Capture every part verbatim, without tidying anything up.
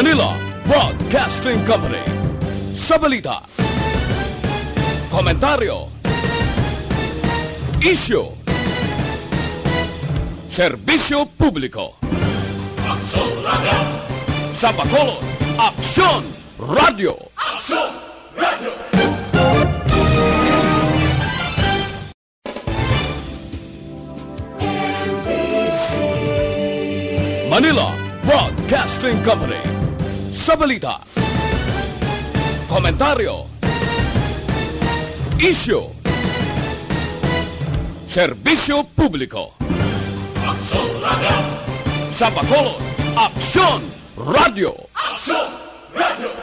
Manila Broadcasting Company. Sa balita, komentaryo, isyu, serbisyo publiko. Aksyon Radio! Sa Bacolod, Aksyon Radio! Aksyon Radio! Manila Broadcasting Company. Sa balita, komentaryo, isyu, serbisyo publiko. Aksyon Radio! Sa Bacolod, Aksyon Radio! Aksyon Radio!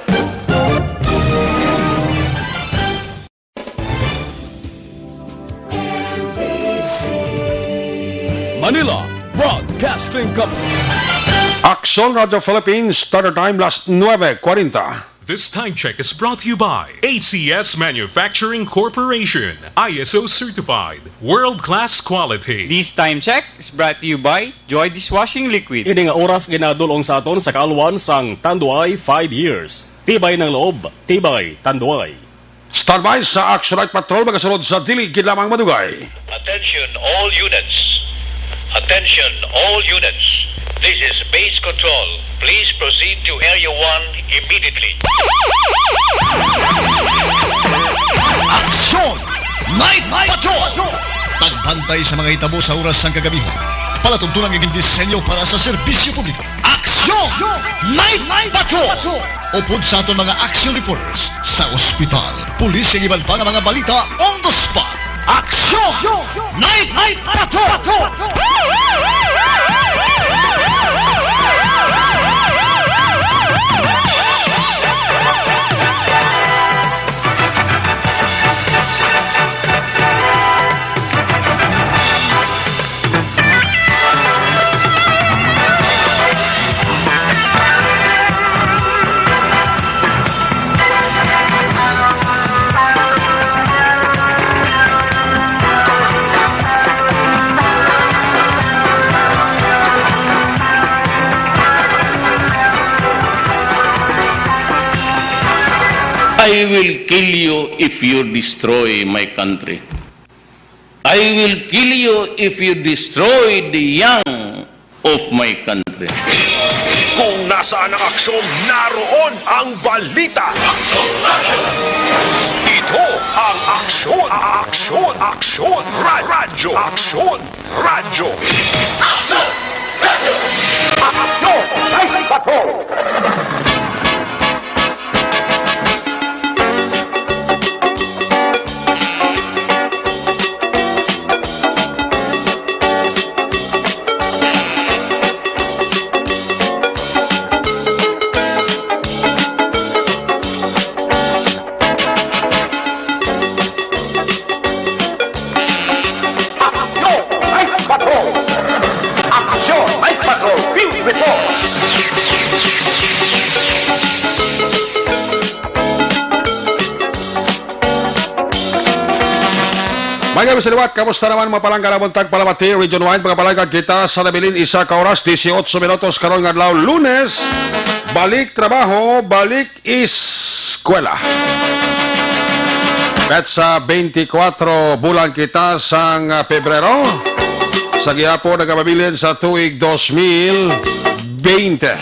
Manila Broadcasting Company. Aksyon Radio Philippines, Standard Time, las nuebe kwarenta. This time check is brought to you by A C S Manufacturing Corporation, I S O certified, world-class quality. This time check is brought to you by Joy Dishwashing Liquid. Ini nga oras ginadul-ong sa aton sa kaalwan sang Tanduay five years. Tibay ng loob, tibay Tanduay. Standby sa Action Night Patrol, magasunod sa dili gid lamang madugay. Attention all units. Attention all units. This is Base Control. Please proceed to Area one immediately. Action Night Patrol! Pagbantay sa mga hitabo sa oras sang kagabihan. Palatuntunan nga gindisenyo para sa serbisyo publiko. Aksyon! Night Patrol! Upod sa aton mga action reporters sa ospital, pulis, kag iban pa nga mga balita on the spot. Aksyon! Night Patrol! I will kill you if you destroy my country. I will kill you if you destroy the young of my country. Kung nasaan ang aksyon, naroon ang balita. Ito ang Aksyon, Aksyon, Aksyon, Ra-, Radyo, Aksyon, Radyo. Aksyon! Radyo! Aksyon! Night Patrol! Aksyon! Night Patrol! Aksyon! Night Patrol! Field Report! May gabi sa liwat, kamusta naman mga palangga nga buntag, palamati, region wide, mga palangga, kita sa nabilin, isa ka oras, dieciocho minutos karon nga adlaw, Lunes. Balik trabaho, balik eskwela. Petsa twenty-four, bulan kita sang, ah, Pebrero, sa gihapon nagapabilin sa tuig dos mil bente.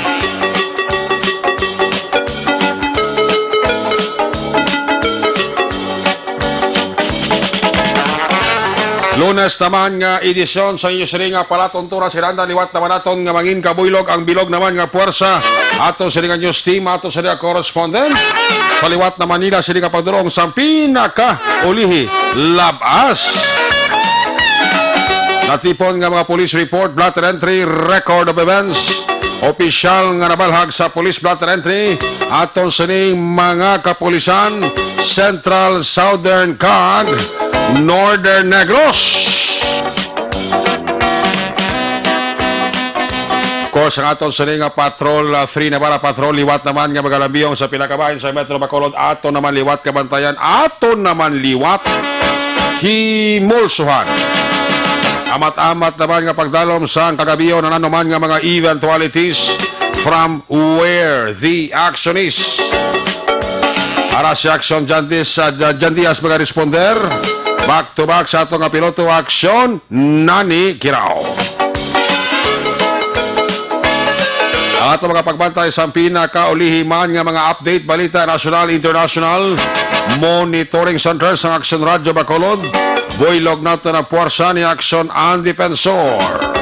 Lunes naman nga edisyon sa inyo sini nga palatuntunan, siranda liwat naman naton nga mangin kabuylog ang bilog naman nga puwersa. Ato sini nga news team, ato sini nga correspondent. Sa liwat naman nila sini nga pagdurong sa pinakaulihi, labas. Natipon nga mga police report, blotter entry, record of events. Opisyal nga nabalhag sa police blotter entry, aton sining mga kapulisan, Central, Southern, kag Northern Negros. Of course, ang aton sini nga patrol, ah, Free Navarra Patrol, liwat naman nga magalambiyong sa pinakabahin sa Metro Bacolod, aton naman liwat kabantayan, aton naman liwat himulsuhan. Amat-amat naman nga pagdalom sang kagabion, ang anuman nga mga eventualities, from where the action is. Ara si Action Jantis, uh, Jan Diaz, mga responder. Back to back sa ato nga piloto, Action Nani Kirao. Ang ato mga pagbantay sa pinakaulihi man nga mga update, balita nasyonal, international, monitoring center sang Action Radyo Bacolod, buylog nato na puwersa ni Action ang Defensor.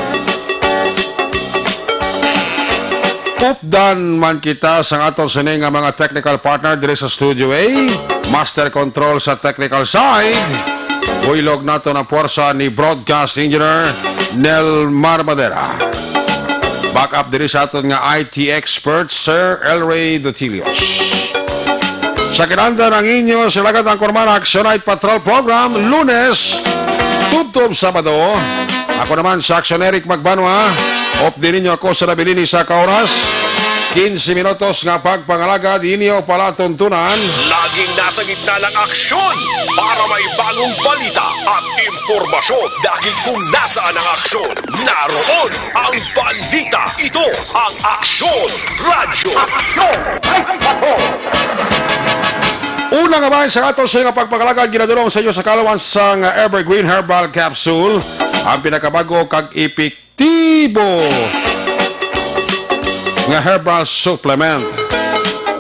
Updan man kita sang aton sini nga mga technical partner diri sa Studio A, Master Control sa technical side. Buylog nato na puwersa ni Broadcast Engineer Nelmar Madera. Back up diri sa aton nga I T expert, Sir Elray Dotilios. Sa kinanda ng inyo, sila ang Kurmana Action Night Patrol Program, Lunes, tubtob Sabado. Ako naman, si Action Eric Magbanwa. Updi ninyo ako sa nabilin ni sa ka oras. Quince minutos nga pagpangalagad, inyo palatuntunan. Laging nasa gitna ng aksyon para may bagong balita at impormasyon. Dahil kung nasaan ang aksyon, naroon ang balita. Ito ang Aksyon Radyo. Aksyon! Ay, ako! Una nga bahin sa ato sa nga pagpangalagad, ginadulong sa inyo sa kalawan sang Evergreen Herbal Capsule, ang pinakabago kag epektibo nga herbal supplement.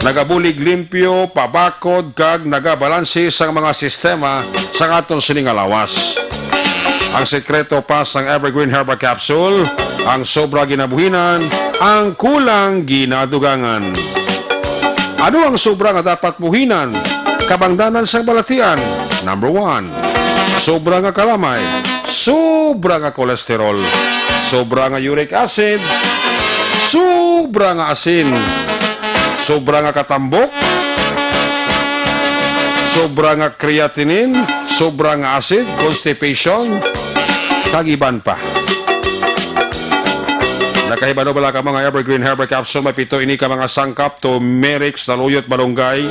Nagabulig limpyo, pabakod, kag nagabalanse sang mga sistema sa aton sini nga lawas. Ang sekreto pa sang Evergreen Herbal Capsule, ang sobra ginabuhinan, ang kulang ginadugangan. Ano ang sobra nga dapat buhinan? Kabangdanan sang balatian. Number one, sobra nga kalamay, sobra nga cholesterol, sobra nga uric acid, sobra nga asin, sobra nga katambok, sobra nga creatinine, sobra nga acid, constipation, kag iban pa. Nakahibalo bala kamo nga Evergreen Herbal Capsule may pito ini ka mga sangkap: turmeric, saluyot, malunggay,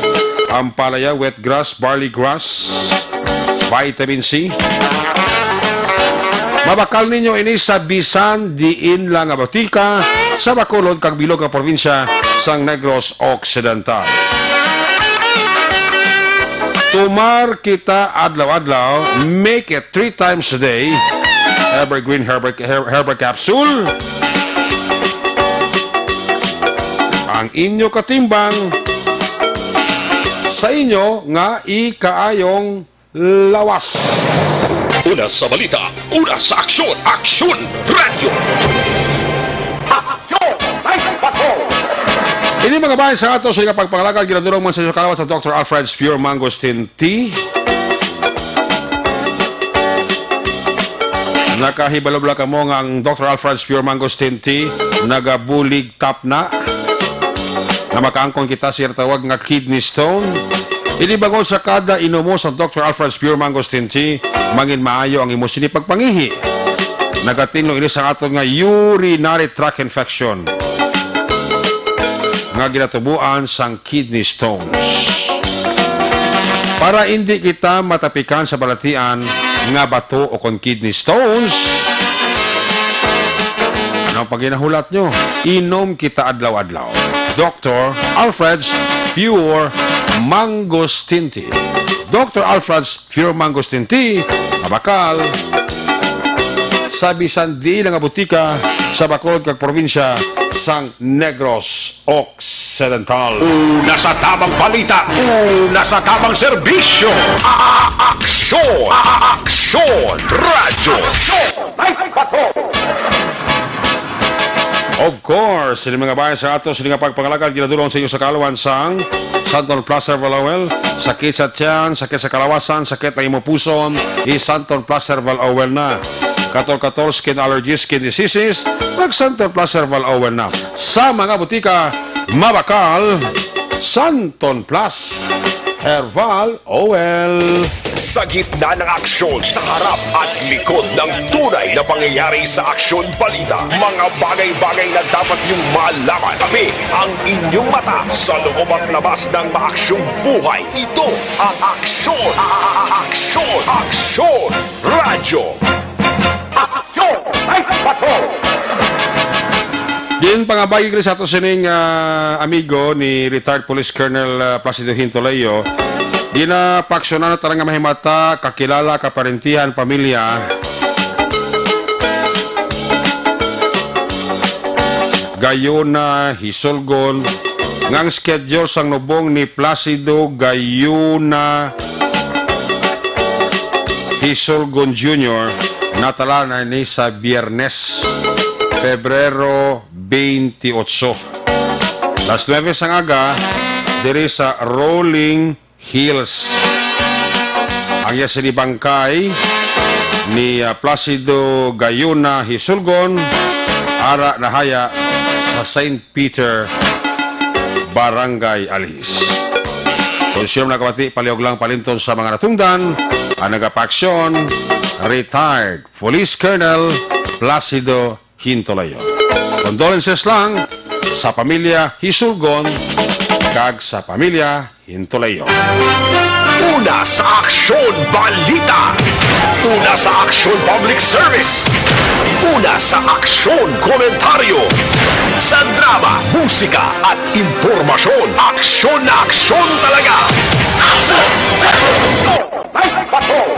ampalaya, wheatgrass, barley grass, vitamin C. Mabakal ninyo ini sa bisan diin lang nga botika sa Bacolod kag bilog nga probinsya sang Negros Occidental. Tumar kita adlaw-adlaw, make it three times a day. Evergreen Herbal, Her-, Herbal Capsule. Ang inyo katimbang sa inyo nga ikaayong lawas. Una sa balita, una sa aksyon, Aksyon Radyo. Aksyon! Ay, patrol! Ini mga bahin sa ato sa nga pagpangalagad, ginadulong man sa inyo kalawan sa Doctor Alfred's Pure Mangosteen Tea. Nakahibalo bala kamo nga ang Doctor Alfred's Pure Mangosteen Tea nagabulig tap na, nga makaangkon kita sa tawag nga kidney stone. Ini bangod sa kada inom mo sa Doctor Alfred's Pure Mangosteen Tea, mangin maayo ang imo sini pagpangihi. Nagatinlo ini sa aton nga urinary tract infection nga ginatubuan sang kidney stones. Para indi kita matapikan sa balatian nga bato o kon kidney stones, ano ang paginahulat nyo? Inom kita adlaw-adlaw. Doctor Alfred's Pure Mangosteen Tea. Doctor Alfred's Pure Mangosteen Tea, mabakal sa bisan diin lang nga butika sa Bacolod kag probinsya sang Negros Occidental. Una sa tamang balita, una sa tamang serbisyo. A-, a-, aksyon, a-, a-, aksyon, radyo. Ay, patrol! Of course, sini mga bayan sa ato, sini nga pagpangalagad, ginadulong sa inyo sa kalawan sang Santon Plus Herbal Oil. Sakit sa tiyan, sakit sa kalawasan, sakit ang imo puson, i Santon Plus Herbal Oil na. Katol-katol, skin allergies, skin diseases, mag Santon Plus Herbal Oil na. Sa mga butika, mabakal, Santon Plus Herbal Oil. Sa gitna ng aksyon, sa harap at likod ng tunay na pangyayari sa Aksyon Balita, mga bagay-bagay na dapat niyong malaman. Kami ang inyong mata sa loob at labas ng maaksyong buhay. Ito ang Aksyon, a-, a-, a-, Aksyon, Aksyon Radyo. Aksyon! Ay, patrol! Ginpangabay gid sa ato sining, ah, amigo ni retired Police Colonel, ah, Placido Hintoleo, ginapaaksyonan na tanan nga mahimata, kakilala, kaparentihan, pamilya, Gayuna, Hisulgon, ngang schedule sang nubong ni Placido Gayuna Hisulgon Junior natala na ni sa Biyernes, Pebrero twenty-eight. Las nuebe sang aga, diri sa Rolling Hills. Ang iya sini bangkay ni, ah, Placido Gayuna Hisulgon, ara nahaya sa Saint Peter, Barangay Alihis. Kung sino nakabati, palihog lang palimton sa mga natungdan, ang nagapaaksyon, retired Police Colonel Placido Hintolayon. Condolences lang sa pamilya Hisulgon kag sa pamilya Hintolayon. Una sa aksyon, balita. Una sa aksyon, public service. Una sa aksyon, komentaryo. Sa drama, musika, at impormasyon, aksyon na aksyon talaga. Aksyon! Aksyon! Night Patrol!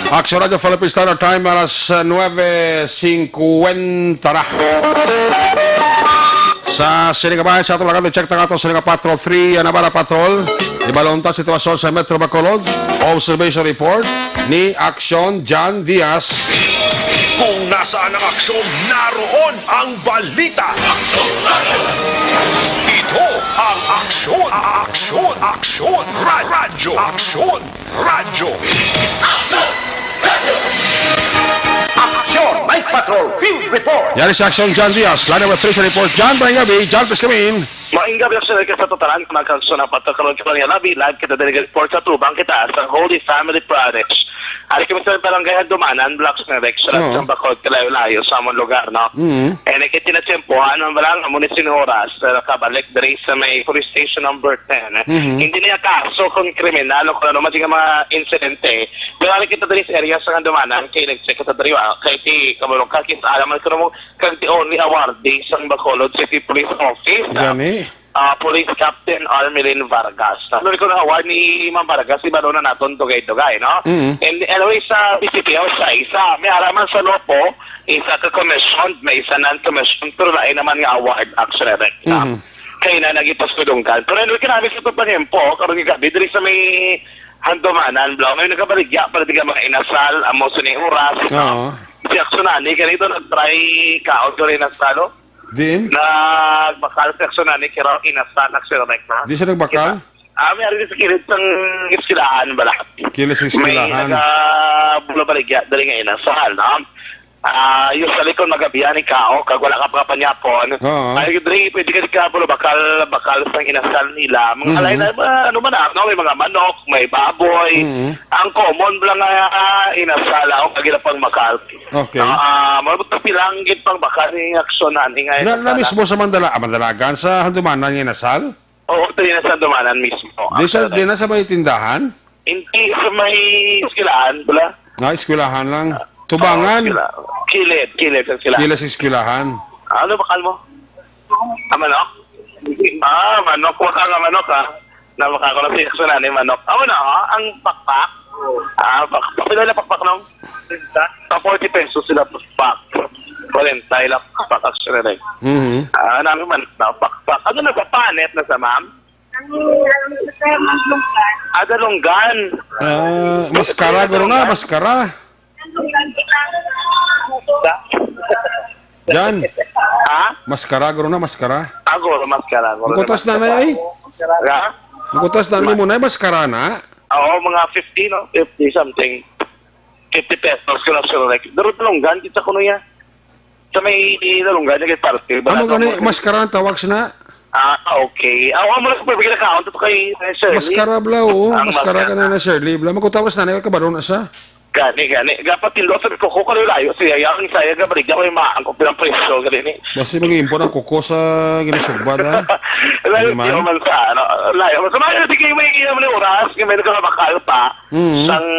Action Radio Philippine Standard Time, alas, uh, nuebe singkwenta na. Sa sini nga bahin sa atong lagad, check ta nga ato sa nga Patrol three, uh, Navarra Patrol. Ibalon ta sitwasyon sa Metro Bacolod. Observation report ni Aksyon John Diaz. Kung nasaan ang aksyon, naroon ang balita. Ito ang Aksyon, Aksyon, Aksyon, Ra-, Radyo, Aksyon, Radyo. Aksyon! Night Patrol Field Report! Yari sa Aksyon, John Diaz. Line number three sa report. John, maayong gabi. John, please come in. Maayong gabi, Aksyon, sa totalan. Magkanso na patakaron ka niya labi. Live kita diri report sa tubang kita sa Holy Family Products. Ari kami sa Barangay Handumanan, Blocks na Rex, Oo. Sa Bacol, kalayo-layo sa among lugar, no? Mm. Eh, nakita na tiyempohan, ang balang, amo ni sinuoras, sa nakabalik diri sa may police station number ten. Mhm. Hindi niya kaso kung kriminal o kung ano man siya mga insidente. Pero ari kita diri sa area sa Handumanan, kay nag-check kita diri, ah, kay ti, kamarong ka, kita alam man kuno mo, kag ti only awardee sang Bacolod City Police Office, ah, Gani? ah, Police Captain Armelin Vargas. Ano ko na award ni Ma'am Vargas, iba na naton dugay-dugay, no? Mm. And anyway, sa P C P O, sa isa, may araman sa Lopo, isa ka commissioned, may isa non-commissioned, pero lain naman nga award, actually, right? Mhm. Kay na nagipasudunggan. Pero anyway, kinami sa itong panimpo, karon nga gabi, diri sa may Handumanan, bro. May nagabaligya, para di ka mga inasal, amo sa ni oras, no? Oo. Si Aksonani, ganito, nag-try kaon ko rin inasal, oh. Diin? Nagbakal si Aksonani, kira inasal, Aksonani, ha? Di siya nagbakal? Kita. Ah, may ari sa kilid sang eskwelahan, bala. Kilid sa May eskwelahan. Naga-, bulabaligya, dali nga inasal, no? Ah, usually kung magabihan ikaw, kag wala ka pa panyapon, Oo. ay, diri, pwede ka di ka, pero bakal, bakal sang inasal nila. Mga Mhm. alay na, ah, ano man, ah, no? May mga manok, may baboy. Mhm. Ang common lang nga, ah, inasal, ang kagila pang bakal. Okay. Ah, ah, mo, pilanggit pang bakal ni Aksonani nga Na, na inasal, mismo ah. Sa Mandala-, ah, Mandalagan, sa Handumanan nga inasal? Oo, diri na sa Handumanan mismo. Di sa, Actually. Di na sa may tindahan? Hindi, sa may eskwelahan, bala. Ah, eskwelahan lang. Ah, Tubangan. Oo, eskwela-, kilid, kilid sa eskwelahan. Kilid sa eskwelahan. Ano bakal mo? Ah, manok? Ah, manok. Wa ka nga manok, ah. Na makakala sa Aksonani manok. Amo na, ah, ang pakpak. Ah, pakpak. Pila na pakpak, nong? Sa forty pesos sila pakpak. Kwarenta ila pakpak, actually. Mhm. Ah, nami man na pakpak. Ano na ba? Panit na sa, ma'am? Ang, ang, sa Dalunggan. Ah, maskara, guro na, maskara. Sa? Jan. Ha? Maskara, guro na, maskara. Ah, guro, maskara, guro. Magkutas na na, ay? Ha? Magkutas na ni mo na, maskara na? Oo, mga fifty, no? Fifty something. Fifty pesos, kung sure, like, duro Dalunggan, kita ko niya. Sa may Dalunggan, yung parte. Amo gani, maskara ang tawag sina? Ah, okay. Ah, amo lang sa pagkakakaon to kay, kay Shirley. Maskara bla, oo. Ang maskara ka na maskara. Na, Shirley bla. Magkutawas na, nagkabalo na siya. Gani, gani. Dapat tindog sa kuko, kalayo-layo siya. Yang saya ka baligya ko yung maang ko pinang presyo, gani ni. Basi mag-iimpon ang kuko sa ginasugba, da? Layo Di man? siya man sa, ano, layo. Sa mga natigay mo yung ilang oras, yung may nagkakabakal pa, Mm. sang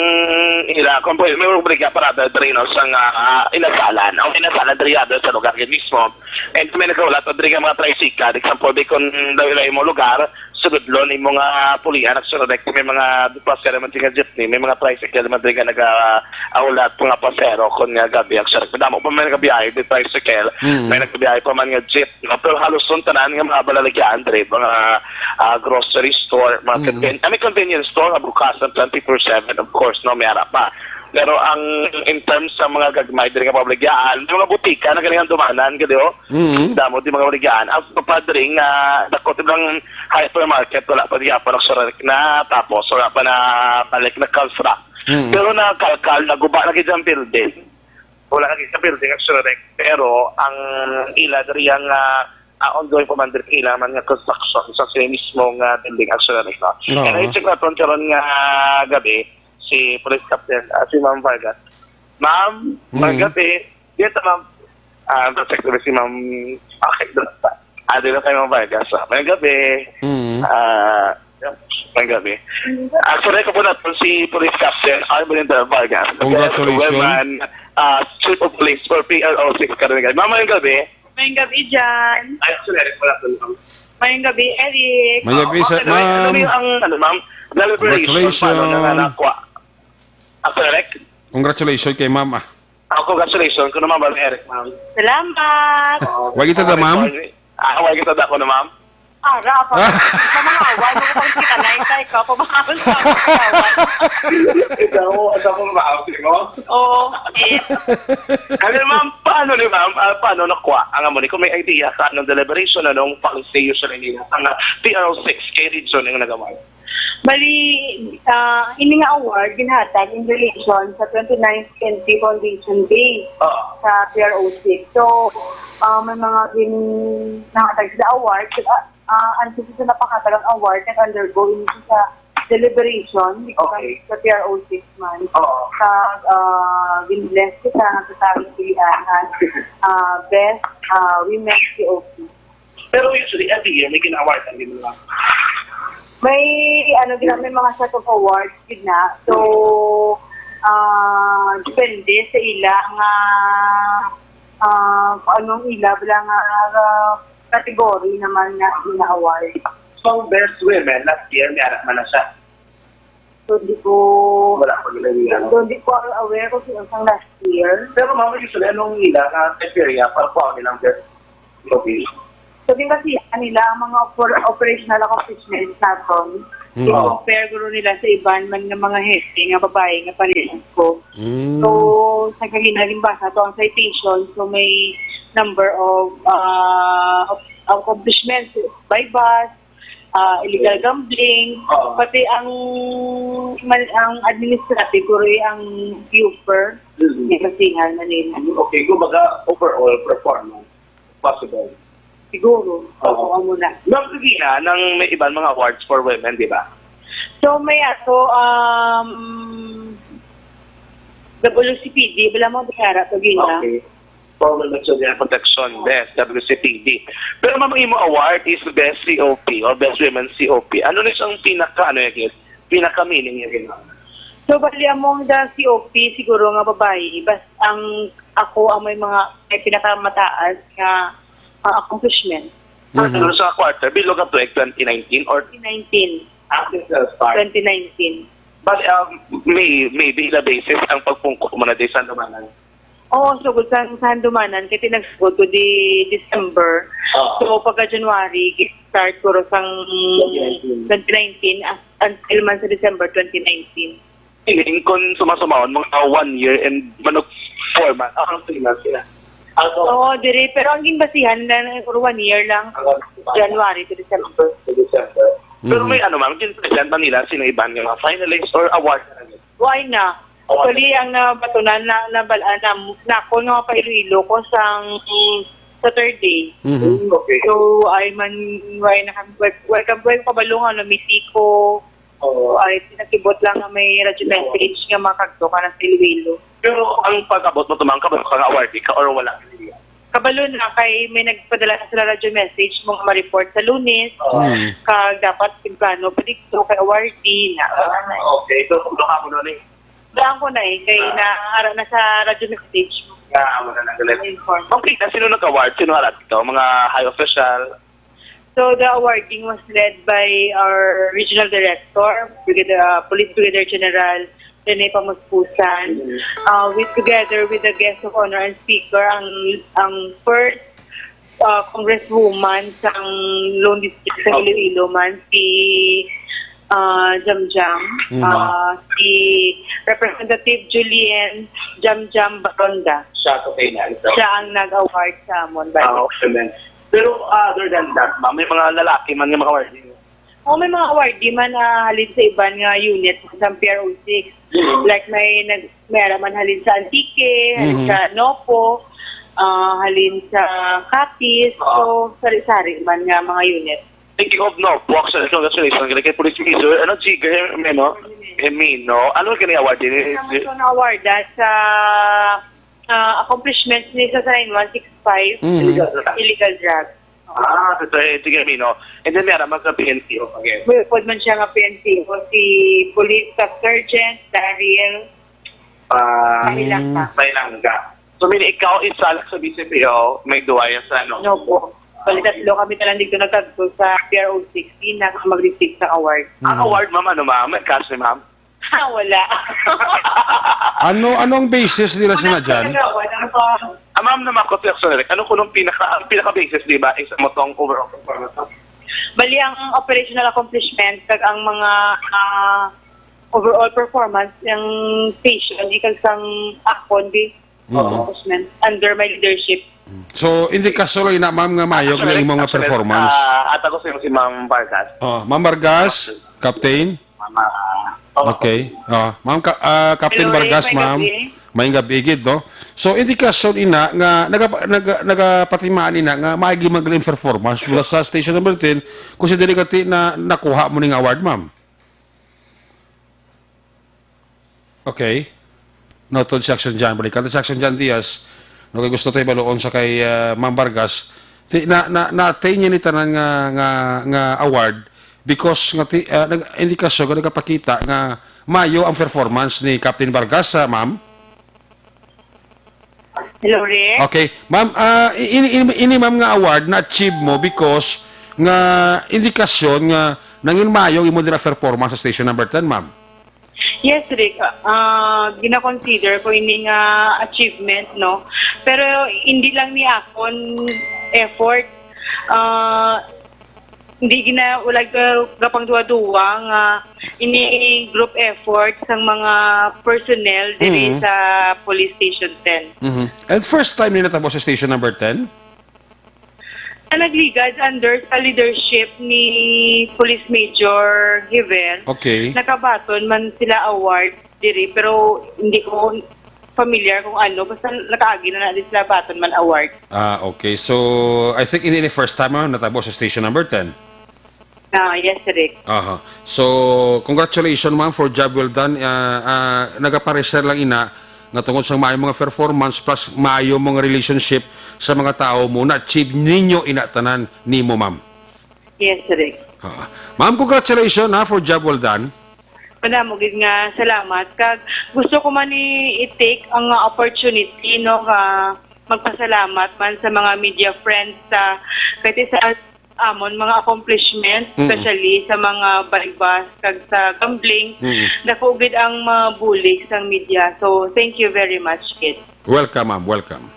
ila, kung pwede, may baligya para da dre, no, sang, ah, inasalan. Ang inasalan dre, ah, sa lugar yun mismo. And may nagkawala pa dre nga mga tricycle. Example, di kung layo-layo mo lugar, sugod lo ni mga pulian, nagsurulek, may mga pasero man nga jeepney, may mga tricycle man dre nga naga-, ah, ulat, mga pasero, kung nga gabi ang surulek. Madamo pa may nagabiyahe, di tricycle, Mm. may nagabiyahe pa man nga jeep, no? Pero halos sun tanan nga mga balaligyaan dre, mga, ah, grocery store, mga Mm. conven-, ah, may convenience store, nga bukasan twenty-four seven, of course, no? May ara pa. Pero ang, in terms sa mga gagmay dre nga pabaligyaan, may mga butika na ganing dumanan, gadi, oh. Mm. Damo di mga baligyan. Ang padring, ah, dakot lang hypermarket, wala pa di pa nagsurulek na, tapos wala pa na balik na construct. Mm. Pero nakalkal, naguba na gid ang building. Wala na gid sa building ang surulek. Pero ang ila diri ang, ah, ah, ongoing pa man diri kailangan nga construction sa sila mismo nga building ang surulek, no? Oo. And I check naton karon nga gabi si Police Captain, ah, si Ma'am Vargas. Ma'am, Mm. magabi. Yes, ma'am. Ah, check na si Ma'am. Okay, doon pa. Ah, di na kayo, Ma'am Vargas. Ah, may gabi. Mm. Ah, may gabi. Actually, ko po natin si Police Captain Arvin Vargas. Congratulations. Woman, ah, Chief of Police for P R O six Karunegay. Ma'am, may gabi. May gabi dyan. Ay, actually, Eric, wala po, ma'am. May gabi, Eric. May gabi, Ah, sir, okay, ma'am. Ano yung ang, ano, ma'am? Deliberation, Congratulations. Paano na nga nakuha? Actually, Eric? Congratulations kay ma'am, ah. Ah, congratulations. Kuno, Ma'am Eric, ma'am. Salamat. Oo. Wa kita da, ma'am? Ah, wa kita da kuno, ma'am. Ara, pa, Ah. Sa mga awan, mo ko pang kita, naitay ka, pamahal sa mga awan. Ikaw, ikaw mo ba, ate mo? Oo, yes. Kami, ma'am, paano ni ma'am? Ah, paano nakuha ang amo ni? Kung may idea ka, anong deliberation, anong policy usually nila? Ang, ah, P R O six, kay region yung nagawa. Bali, ah, ini nga award ginhatag in relation sa twenty-ninth N P Foundation Day Oo. sa P R O six. So, ah, may mga gin-, nahatag sila award. Ah, ah, ang susunod na paghatag ang award, nag-undergo ini sa deliberation Okay. sa P R O six man. Oo. Sa, ah, gin-bless kita sa tamang pilian nga, ah, best, ah, women C O P. Pero usually, every year, may gina-award ang ginawa. May, ano, gina-, may mga set of awards, gid na. So, ah, depende sa ila nga, ah, kung anong ila, bala nga, ah, category naman nga gina-award. So, ang best women, last year, may anak man na siya. So, di ko, Wala ko nila niya, no? So, di ko aware kung sino sang last year. Pero, ma'am, usually, anong nila nga criteria para kuha nilang best location? So, din kasi nila ang mga oper-, operational accomplishments naton. Mm. I-compare guro nila sa iban man nga mga hepe nga babae nga parehas ko. Mm. So, sa kanila, limbasa to ang citation. So, may number of, ah, of accomplishments, buy-bust, ah, illegal gambling, Oo. pati ang man-, ang administrative, kuro ang U F R, Mm. may kasihan na nila. Okay, kumbaga, overall performance, possible. Siguro. Oo. Oo, amo na. Ma'am, sige na, nang may iban mga awards for women, di ba? So, may ato, um, W C P D, wala mo, Dara, to, Gina? Okay. Formal Magsugyan Protection, best W C P D. Pero, ma'am, ang imo award is best C O P or best women C O P. Ano ni siyang pinaka, ano, yung pinaka meaning niya, ginawa? So, bali, among the C O P, siguro nga babae, bas, ang ako ang may mga, may pinakamataas nga, ah, accomplishment. Mhm. Pero sa quarter, bilog ang tuig twenty nineteen or Twenty nineteen. After the start? Twenty nineteen. But, um, may, may, may basis ang pagpungko mo na di sa Lumanan. Oo, sugod sa, sa handumanan, kay tinagsugod ko di December. Oo. So, pagka January, start ko ro sang Twenty nineteen. twenty nineteen, as-, until man sa December twenty nineteen. Meaning, kung sumasumahon, mga one year and manag four months, ah, ang three months sila. Ah, so, Oo, diri, pero ang ginbasihan na, na, one year lang, Ang January to December. To December. Pero Mhm. may ano, ma'am, gin-present man nila sino iban nga mga finalists or award na lang? Why na? Actually, ang nabatunan na, nabal-an na, na ako nga pa Iloilo ko sang, mm, Saturday. Mhm. Mm, okay. So, ay man, why na kami, why, why kami, why ko kabalo nga namiti ko. Oo. Ay, pinakibot lang nga may radyo message nga makagto ka na sa Iloilo. Pero ang pag-abot mo, tumang kabalo ka nga awardee ka or wala? Kabalo na kay may nagpadala na sila radyo message mo nga ma-report sa Lunes. Oo. Hmm. Kag dapat temprano pa dito kay awardee na. Ah, okay. So, kung ka mo nun eh. Daan ko na eh, kay Ah. naara na sa radyo message mo. Ah, amo na lang, galit. Inform. Okay, na sino nag-award? Sino harap ikaw? Mga high official? So, the awarding was led by our regional director, Brigadier, uh, Police Brigadier General Rene Pamuspusan, Mm. uh, with, together with the guest of honor and speaker, ang, ang first, uh, congresswoman sa Lone District sa Oh. Iloilo man, si, uh, Jamjam, Mm. uh, si Representative Julian Jamjam Baronda. Siya, okay na, ito. Siya ang nag-award sa amon, Ah, bali. Okay, ma'am. Pero other than that, ma'am, may mga lalaki man nga mga awardee. O, may mga awardee man, ah, halin sa iban nga unit sa P R O six. Mm. Like, may nag-, may ara man halin sa Antique, halin Mhm. sa Nopo, ah, halin sa Capiz. Ah. So, sari-sari man nga mga unit. Speaking of Nopo, actually, congratulations kay Police Major, ano, Jigger Jimeno? Jimeno. Ano kini award din? Sa mga na-award, ah, sa, ah, accomplishments ni sa Sign one six five, Mhm. illegal drug. Ah, so, so, eh, sige, Mino. And then, may ara man sa P N C O again. May upod man siya nga P N C O, si Police Staff Sergeant Daryl Ah, Pailanga. Pailanga. So, meaning, ikaw, isa lang sa B C P O, may duwaya sa ano? No po. Bali, tatlo kami na lang dito nagkagto sa P R O six, di na ako mag-receive sa award. Ang Mhm. award, ma'am, ano, ma'am? May cash ni ma'am? Ha, wala. Ano, ano ang basis nila sa Wala nadyan? talaga, wala pa. Ah, ma'am, naman ko, Sir Eric, ano kunong pinaka, ang pinaka-basis, di ba, is ang motong overall performance? Bali, ang operational accomplishment, kag ang mga, ah, overall performance ng station, ikag sang akon, di, Mm. accomplishment under my leadership. So, hindi kaso lang ina, ma'am, nga mayo Actually, ang imong actually, performance? Ah, ata ko si, si Ma'am Vargas. Oh, Ma'am Vargas, Captain? Mama, ah, oh. Okay. Ah, Ma'am Ka-, ah, Captain Hello, Vargas, Rick. Maayong ma'am. Gabi. Maayong gabi gid, no? So, indikasyon ina nga nagapa-, naga-, nagapatimaan ina nga maigi man ang performance mula sa station number ten, kung sa dili kati na nakuha mo ning award, ma'am. Okay. Noted si Action John. Balikan si Action John Diaz. No, kay gusto tayo baluon sa kay, ah, Ma'am Vargas. Ti-, na, na, na-attain niya ni tanan nga, nga, nga award because nga ti-, ah, nag-, indikasyon nga nagapakita nga mayo ang performance ni Captain Vargas, ah, ma'am. Hello, Rick. Okay. Ma'am, ah, i-, ini, ini, ini, ma'am, nga award na-achieve mo because nga indikasyon nga nangin mayo ang imo dira performance sa station number ten, ma'am. Yes, Rick. Ah, gina-consider ko ini nga achievement, no? Pero hindi lang ni akon effort. Ah, hindi gina-, wala ga-, gapang duwa-duwa nga ini group effort sang mga personnel diri Mhm. sa Police Station ten. Mhm. And first time ni natabo sa Station Number ten? Sa nagligad under sa leadership ni Police Major Giver, Okay. nakabaton man sila award diri, pero hindi ko familiar kung ano. Basta nakaagi na na di sila baton man award. Ah, okay. So, I think ini ni first time, ah, natabo sa Station Number ten. Ah, yes, Rick. Aha. So, congratulations, ma'am, for job well done. Ah, ah, nagapareser lang ina nga tungod sa maayong mga performance plus maayo mga relationship sa mga tao mo, na-achieve ninyo ina tanan nimo, ma'am. Yes, Rick. Ah. Ma'am, congratulations, ha, for job well done. Madamo gid nga salamat. Kag gusto ko man i-, i-take ang, ah, opportunity, no, nga magpasalamat man sa mga media friends sa, kay sa amon mga accomplishment, Mm. especially sa mga balibas kag sa gambling. Mm. Dako gid ang mabulig sang media. So, thank you very much, kid. Welcome, ma'am. Welcome.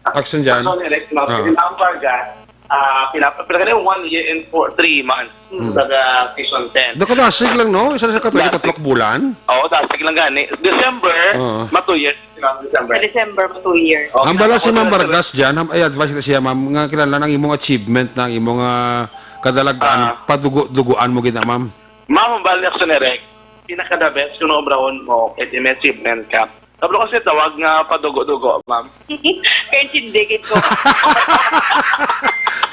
Action dyan. Action, Alex, ma'am. Ah. Kasi Ma'am Vargas, ah, pinap-, pinaka-, one year and four, three months Mm. sa, ah, Station ten. Dako dasig lang, no? Isa sa katuig, Dasig. tatlong bulan. Oo, dasig lang gani. December, Oo. ma two years. December. Sa December, ma two years. Okay. Ang bala si Ma'am Vargas dyan, ham-, ay advice na siya, ma'am, nga kinahanglan ang imong achievement na ang imong, ah, kadalagan, Ah. padugo-duguan mo gid na, ma'am. Ma'am, ang bala ni Action Direct, pinaka-the best kung naobrahon mo, kahit may achievement ka. Kabalo kasi tawag nga padugo-dugo, ma'am. Kaintindi gid ko.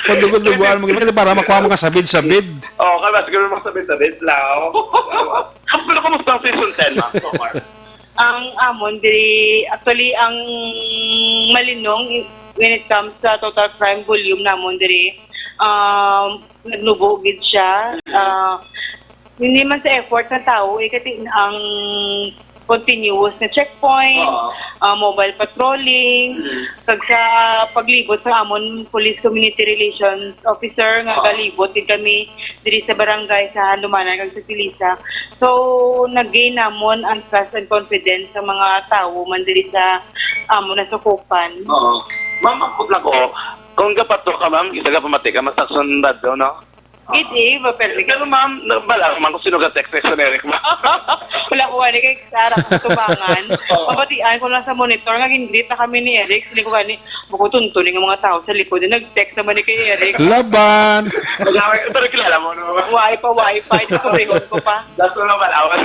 Padugo-duguan mo kita para makuha mo ka sabid-sabid. Oh, kaya siguro mo sabid-sabid lang. Ang gulo, kumusta ang season ten, ma'am, so far? Ang amon diri, actually, ang Malinong, when it comes sa total crime volume namon diri, um, nagnubo gid siya. Ah, hindi man sa effort ng tao, eh, kasi ang continuous na checkpoint, Oo. Ah, mobile patrolling, Mm. kag sa paglibot sa amon police community relations officer nga Oo. galibot gid kami diri sa barangay sa Handumanan kag sa Felisa. So, nag-gain namon ang trust and confidence sa mga tawo man diri sa amon nasukupan. Oo. Ma'am, ang putla ko, kung gapato ka, ma'am, isa ka pamati ka, masakson ba daw, no? Gid eh, ba, pero Pero ma'am, nabala man kung sino ka text, text ni Eric, ma'am. Wala ko gani kay Sarah kung tubangan. Oo. Mabatian ko lang sa monitor nga gin-greet na kami ni Eric. Sili ko gani, bako tunto ni nga mga tao sa likod. Nag-text naman ni kay Eric. Laban! Mag-away, pero kilala mo, no? Why pa, why pa? Ito ko, ko pa. That's all naman, awan.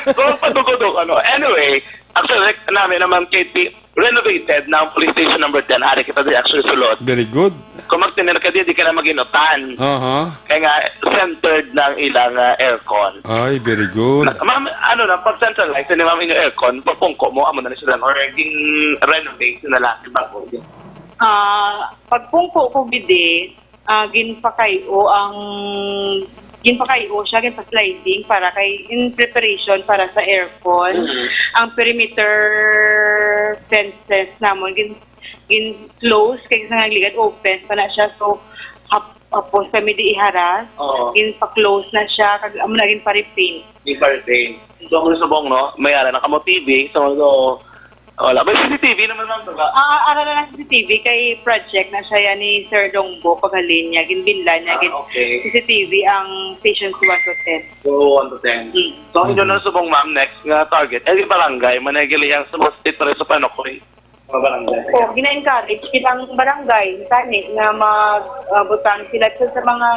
So, pagkukudo ko, no? Anyway, actually, namin naman, K T, renovated na ang police station number ten. Hari kita di actually sulod. Very good. Kung magtinir ka di, di ka na mag-inutan. Aha. Kaya nga, centered na ang ilang ah, aircon. Ay, very good. Na- ma'am, ano na, pag centralize na ma'am inyong aircon, pagpungko mo, amo na ni sila, or ging-renovate na lang, bago. Ah, pagpungko ko gidi, ah, ginpakayo ang ginpakayo siya, ginpa-sliding para kay in preparation para sa aircon. Mhm. Ang perimeter fences namon gin gin-close kay sa nagligad open pa na siya, so hap, hapos kami di iharas. Oo. Ginpa-close na siya kag amo na ginpa-repaint. Di pa repaint. So, ang subong, no? May ara na kamo T V, so, so, wala. May C C T V naman, ma'am, diba? Ah, ara na lang C C T V kay project na siya yan ni Sir Dongbo paghalin niya, ginbinlan niya, Ah, gin okay. C C T V ang stations one to ten. So, one to ten. Mm. So, ang inyo na subong, ma'am, next nga target, eh, barangay, managilihan sa mga street para sa Panokoy. Mga barangay. O, gina-encourage kitang barangay, tani, nga mag-butang sila sa, sa mga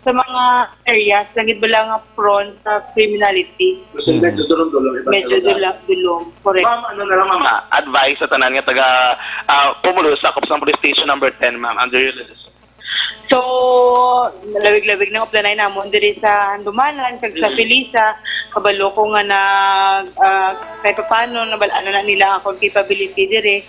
sa mga areas lang gid bala nga prone sa criminality. Kasi medyo dulong-dulong. Iba Medyo talaga. dula, dulong, correct. Ma'am, ano na lang, ma'am, ah, advice sa tanan nga taga ah, pumulo sakop sa police station number ten, ma'am, under your leadership. So, lawig-lawig na updanay namon diri sa Handumanan kag sa Mm. Felisa, kabalo ko nga na ah, kahit paano nabal-an na nila akong capability diri.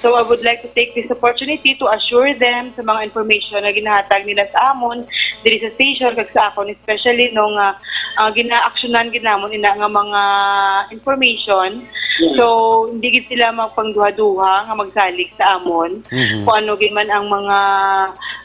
So, I would like to take this opportunity to assure them sa mga information nga ginahatag nila sa amon diri sa station kag sa akon especially, no, nga ah, ginaaksyonan gid namon ina nga mga information. So, hindi gid sila magpangduha-duha nga magsalig sa amon Mhm. kung ano gid man ang mga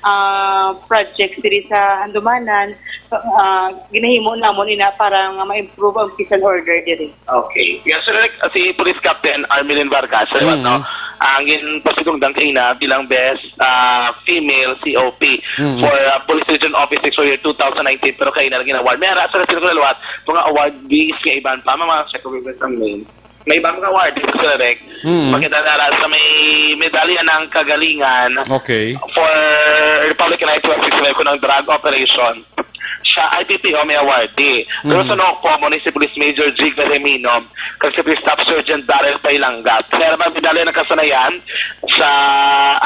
ah, projects diri sa Handumanan. Ah, ginahimo namon ina para nga ma-improve ang peace and order diri. Okay. Yes, sir. Like, si Police Captain Armelin Vargas, sir, Mhm. no? Ang ginpasidungdan kaina bilang best ah, female C O P Mhm. for ah, Police Region Office six for year two thousand nineteen, pero kaina lagi na award. May ara, sir, sila ko laluhat, mga awardees nga iban pa, mga check ko sa name. May iban mga awardees, sir, Rick. Mhm. Makita na lang sa may medalya ng kagalingan Okay. for Republic Night twenty sixty-five ko ng drug operation. Siya, I P P O may awardee. Pero Mhm. sa NOCO, mo ni si Police Major Jig Remino, kag si Police Staff Sergeant Daryl Pailanga. Kaya naman medalya ng kasanayan sa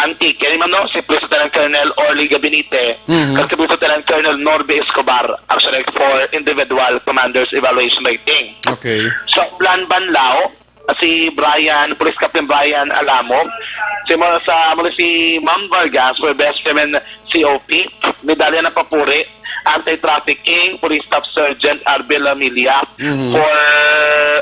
Antique. Yan naman, no, si Police Lieutenant Colonel Orly Gabinete, Mhm. kag si Police Lieutenant Colonel Norby Escobar, actually for individual commanders evaluation rating. Okay. Sa Plan Banlao, si Brian, Police Captain Brian Alamo, si mo sa mo si Ma'am Vargas for Best Women C O P, medalya ng papuri, anti-trafficking, Police Staff Sergeant Arbel Lamilla Mhm. for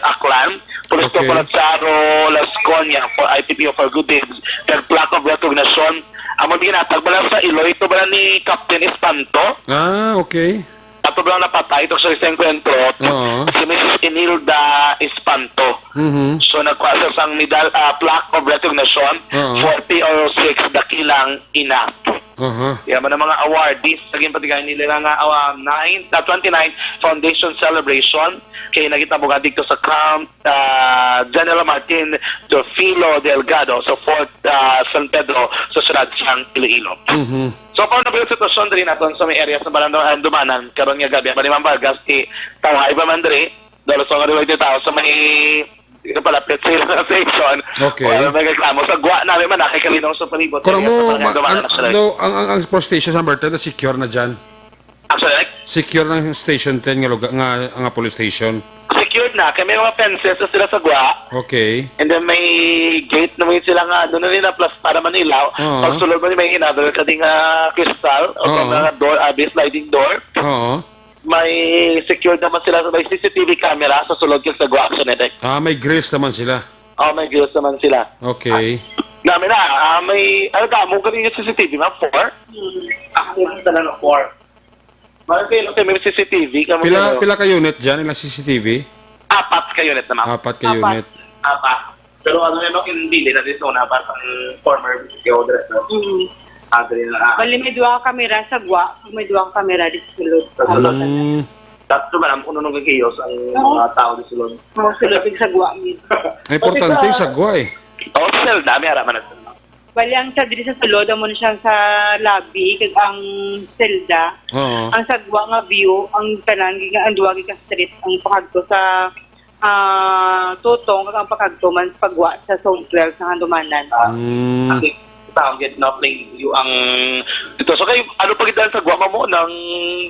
Aklan, Police Okay. Corporal Charo Lasconia for I P P O for Good Deeds, kag plaque of recognition. Amo ginatag bala sa Iloy, ito bala ni Captain Espanto. Ah, okay. Ato bala napatay, ito sa isang encuentro, Oo. si Missus Inilda Espanto. Mhm. So, nagkuha siya sang medal, ah, plaque of recognition Oo. for P R O six, Dakilang Ina. Aha. Yan man ang mga awardees, naging patigayan nila nga uh, nine, uh, twenty-nine Foundation Celebration. Kaya nagitabugan dito sa Camp uh, General Martin Teofilo Delgado sa Fort uh, San Pedro sa siyudad sang Iloilo. Mhm. So, paano ba yung sitwasyon diri naton sa may area sa Barangay Handumanan karon nga gabi? Bali, Ma'am Vargas, ti tawhay pa man diri, dalos nga diri tao sa may Di ka palapit sa ilang station. Okay. O, may reklamo. Sa gwa namin man, nakay kami nung sa palibot. Kung Kaya mo, sa barangay ma-, Dumanan, an-, actually. Daw, ang, ang, ang police station number ten, secure na dyan. Actually, like, Secure na ang Station ten nga lugar, nga, nga police station. Secured na. Kaya may mga fences na sila sa gwa. Okay. And then may gate naman sila nga, ano na nila, plus para Manila. Oo. Pag sulod mo, may another ka ding, ah, crystal, o Oo. mga door, ah, sliding door. Oo. May secured naman sila, may C C T V camera sa sulod ka sa gwa, actually, like. Ah, may grills naman sila. Oh, may grills naman sila. Okay. Ah, namin na, ah, may, ano ka, mo galing yung C C T V, ma'am? Four? Hmm. Ako yung tanan ng four. Bakit kayo, okay, may C C T V, kamo Pila, gano'n? Pila ka unit dyan, ilang C C T V? Apat ka unit na, ma'am. Apat ka Apat. Unit. Apat. Pero ano yun, no, in Dili, na dito na, parang former B C Q address, no? Mm. Adre na, ah. Bali, may duha ka kamera sa gwa, may duha ka kamera di sa sulod. Sa sulod. Mm. Tapos naman, ang ununong kikiyos ang Oo. mga tao di sulod. Mga sulod, yung sa gwa, mid. Importante Pati yung sa sagwa eh. Oh, selda, may araman na. Bali, ang sa diri sa sulod, amo na siya sa lobby, kag ang selda. Oo. Ang sagwa nga view, ang tanan, giga-, ang duwa gikan street, ang pakadto sa, ah, Tutong, kag ang pakadto man sa pagwa sa Zone twelve sa Handumanan. Ah, Mm. Ang tawag gid, no, plain view ang dito. So, kay, ano pa gid ang sagwa mo ng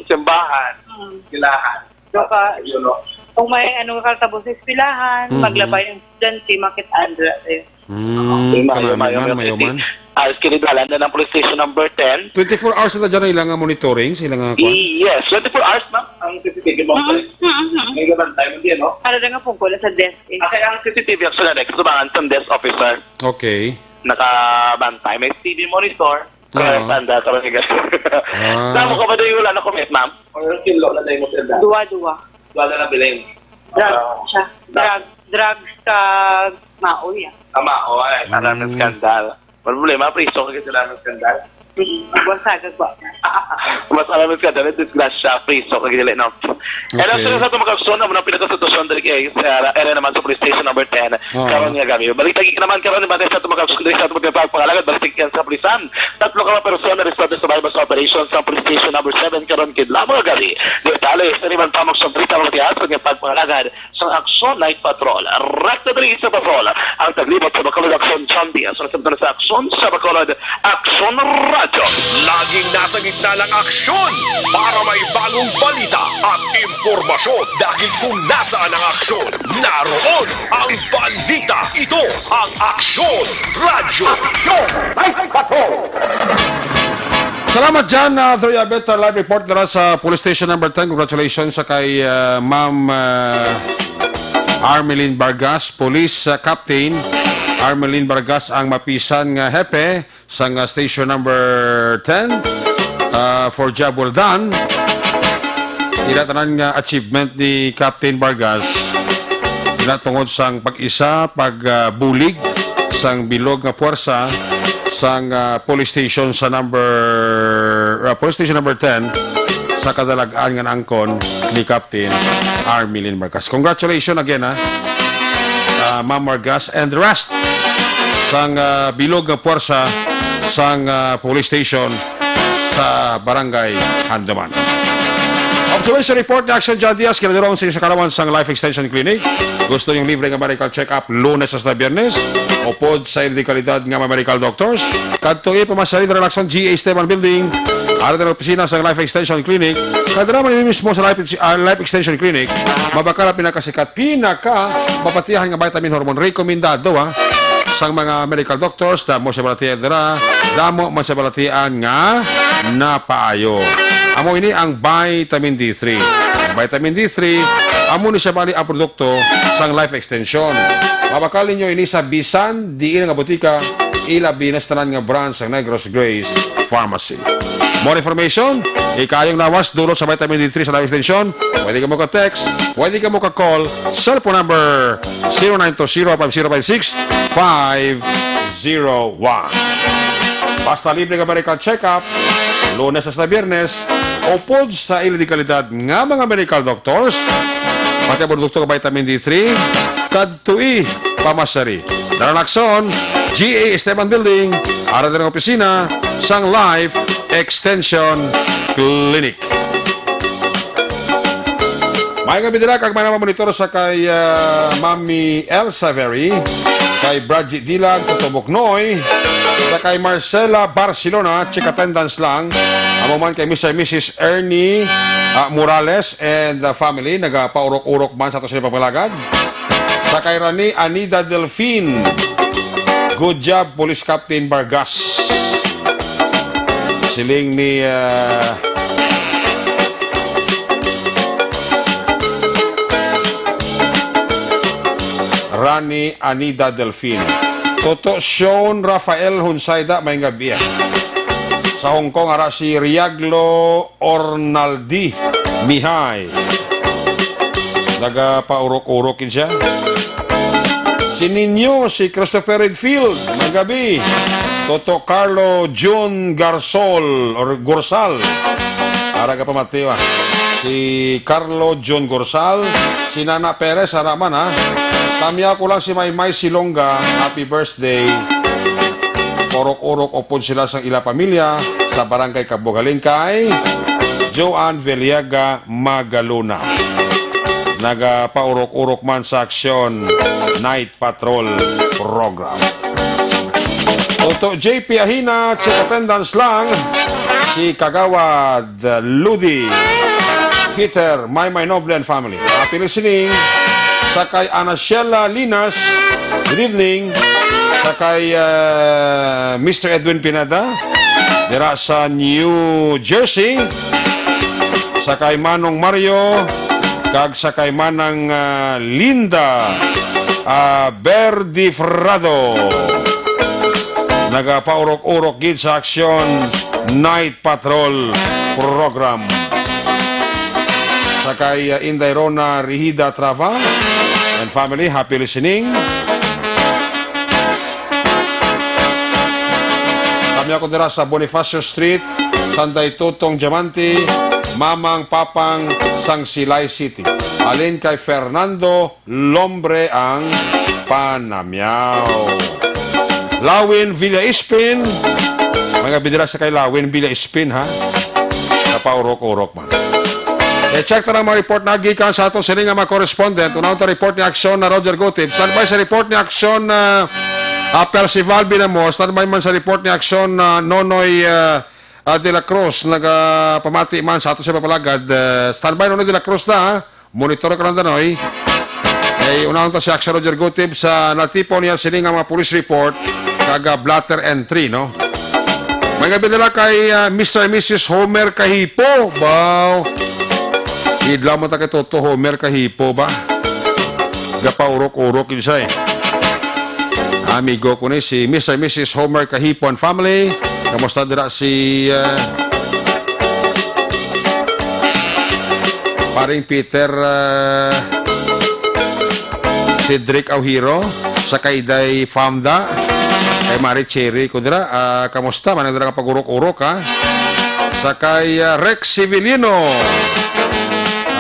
simbahan, Mm. eskwelahan? Baka, Yun, no? kung may ano ka tabo sa eskwelahan, Mhm. maglabay ang estudyante, makit-an dira, eh. Mm, Mayo, kanami mayo, man, mayo, mayo man. Ah, kinidalan na ng police station number ten. Twenty-four hours na dyan ang ilang, ah, monitoring sa ilang, ah, kwan? Yes, twenty-four hours, ma'am. Ang C C T V mo, Mm, mm, mm. May gabantay mo din, no? Ano na nga po, wala sa desk, eh. Ah, kaya ang C C T V, actually, Rex, tumangan sa desk officer. Okay. Nakabantay. May T V monitor. Kaya Oo. Tanda ka lang, ah. Tama ka ba doon, wala na comment, ma'am? Or kilo na tayo mo, sir, da? Duwa, duwa. Duwa na lang bilhin. Drug Ah, siya. da- Drug, drugs ka maoy, ah. Tama, o, ay, alam ng Mm. skandal. Wala problema, priso ka kasi lang ng skandal. Mm, buwan sa agad ba? Mas alam ng skandal, disgrasya, priso ka gili, no? And Okay. After sa itong mga aksyon, amo na ang pinakasitwasyon diri kay sa area naman sa police station number ten, Oo. karon nga gabi. Balik lagi naman karon, balik sa itong mga aksyon diri sa itong mga pagpangalagad, balik sa kapulisan. Tatlo ka mga persona arestado sa bahay sa operation sa police station number seven karon kidlat nga gabi. Detalye sa iban pang mga aksyon diri sa mga tiyahan sa mga pagpangalagad sa Aksyon Night Patrol. Rekta diri sa patrol ang taglibot sa Bacolod Aksyon, John Diaz. Sa Aksyon sa Bacolod, Aksyon Radyo. Laging nasa gitna ng aksyon para may bagong balita at impormasyon. Dahil kung nasaan ang aksyon, naroon ang balita. Ito ang Aksyon Radyo. Aksyon Night Patrol. Salamat dyan, uh, Throy Abet, uh, live report dira sa Police Station number ten. Congratulations sa kay, uh, Ma'am, uh, Armelin Vargas, Police, uh, Captain Armelin Vargas, ang mapisan nga hepe sang, uh, Station number ten, uh, for job well done. Ila tanan nga achievement ni Captain Vargas, ila tungod sang pag-isa, pag, uh, bulig sang bilog nga puwersa sang, uh, police station sa number, uh, police station number ten sa kadalag-an nga naangkon ni Captain Armelin Vargas. Congratulations again, ha, uh, Ma'am Vargas and the rest sang, ah, bilog nga puwersa sang, ah, police station sa Barangay Handumanan. Observation report ni Action John Diaz, kinadurong sa inyo sa karawan sang Life Extension Clinic. Gusto niyong libre nga medical check-up Lunes hasta Biyernes? Upod sa ila dekalidad nga mga medical doctors, kadtoi pamasari dira lang sa G A Esteban Building. Ari ang opisina sang Life Extension Clinic. Kadra man mismo sa Life, ah, Life Extension Clinic, mabakal ang pinakasikat, pinaka mapatihan nga vitamin hormone, rekomendado, ha, sang mga medical doctors. Damo siya balatian dira, damo man siya balatian nga napaayo. Amo ini ang vitamin D three. Ang vitamin D three, amo ni siya bali ang produkto sang Life Extension. Mabakal ninyo ini sa bisan diin nga butika, ilabi na sa tanan nga branch sang Negros Grace Pharmacy. More information, ikayong lawas, dulot sa vitamin D three sa Life Extension. Pwede ka mo ka-text, pwede ka mo ka-call. Cellphone number, zero nine two zero five zero five six five zero one. Basta libre ka medical check-up, Lunes hasta Biyernes, upod sa ila dekalidad nga mga medical doctors, pati ang produkto nga vitamin D three, kadtoi pamasari. Dara lang sa G A Esteban Building, ari ang opisina sang Life Extension Clinic. May nga bidira kag mga monitor sa kay, ah, Mami Elsa Veri, kay Bradji Dilag, Toto Buknoy, sa kay Marcela Barcelona, check attendance lang. Amo man kay Mister and Missus Ernie, ah, Morales and the family, nagapaurok-urok man sa ato sila pagpalagad. Sa kay Rani Anida Delfin, good job, Police Captain Vargas. Siling ni, ah, Rani Anida Delfin. Toto Sean Rafael Hunsayda, may nga biya. Sa Hong Kong, ara si Riaglo Ornaldi Mihay. Nagapaurok-urok yun siya. Si Ninyo, si Christopher Redfield, may gabi. Toto Carlo Jun Garsol or Gorsal. Ara ka pa, Mateo, ah. Si Carlo Jun Gorsal, si Nana Perez, ara man, ha. Tamya ko lang si Maymay Silongga, happy birthday. Urok-urok upod sila sang ila pamilya sa Barangay Kabugaling kay Joan Veliaga Magalona. Nagapaurok-urok man sa aksyon, Night Patrol Program. Toto J P Ahina, check attendance lang. Si Kagawad Ludi Peter Maymay Noble and family. Happy listening. Sa kay Anasiela Linas, good evening. Sa kay, ah, Mister Edwin Pineda, dira sa New Jersey. Sa kay Manong Mario, kag sa kay Manang, ah, Linda, ah, Berdifrado. Nagapaurok-urok gid sa aksyon, Night Patrol Program. Sa kay, ah, Inday Rona Rihida Trava and family, happy listening. Kami ako dira sa Bonifacio Street, Sanday Tutong Diamante, Mamang Papang, sang Silay City. Alin kay Fernando Lombre ang panamyaw. Lawin Villa Ispin. Mga bidira sa kay Lawin Villa Ispin, ha? Napaurok-urok man. I-check ta lang mga report na gikan sa ato sini nga mga correspondent. Unahon ta report ni Aksyon na Roger Gutib. Standby sa report ni Aksyon na, ah, Percival Binamo. Standby man sa report ni Aksyon na Nonoy, ah, ah, de la Cruz. Nagapamati man sa ato sa papalagad. Ah, standby, Nonoy de la Cruz na, ha? Monitor ka lang, Danoy. Kay unahon ta si Aksyon Roger Gutib sa natipon niya sini nga mga police report kag, ah, blotter entry, no? May gabi nila kay, ah, Mister and Missus Homer Kahipo. Baw. Idlaw mo ta kay Toto Homer Kahipo ba? Gapaurok-urok yun siya eh. Amigo ko ni si Mister and Missus Homer Kahipo and family. Kamusta dira si, ah, Paring Peter, ah, Cedric Aujiro, sa kay Day Famda, kay Mari Cherry ko dira. Ah, kamusta man ang dira nga pag-urok-urok, ha? Sa kay, ah, Rex Civilino.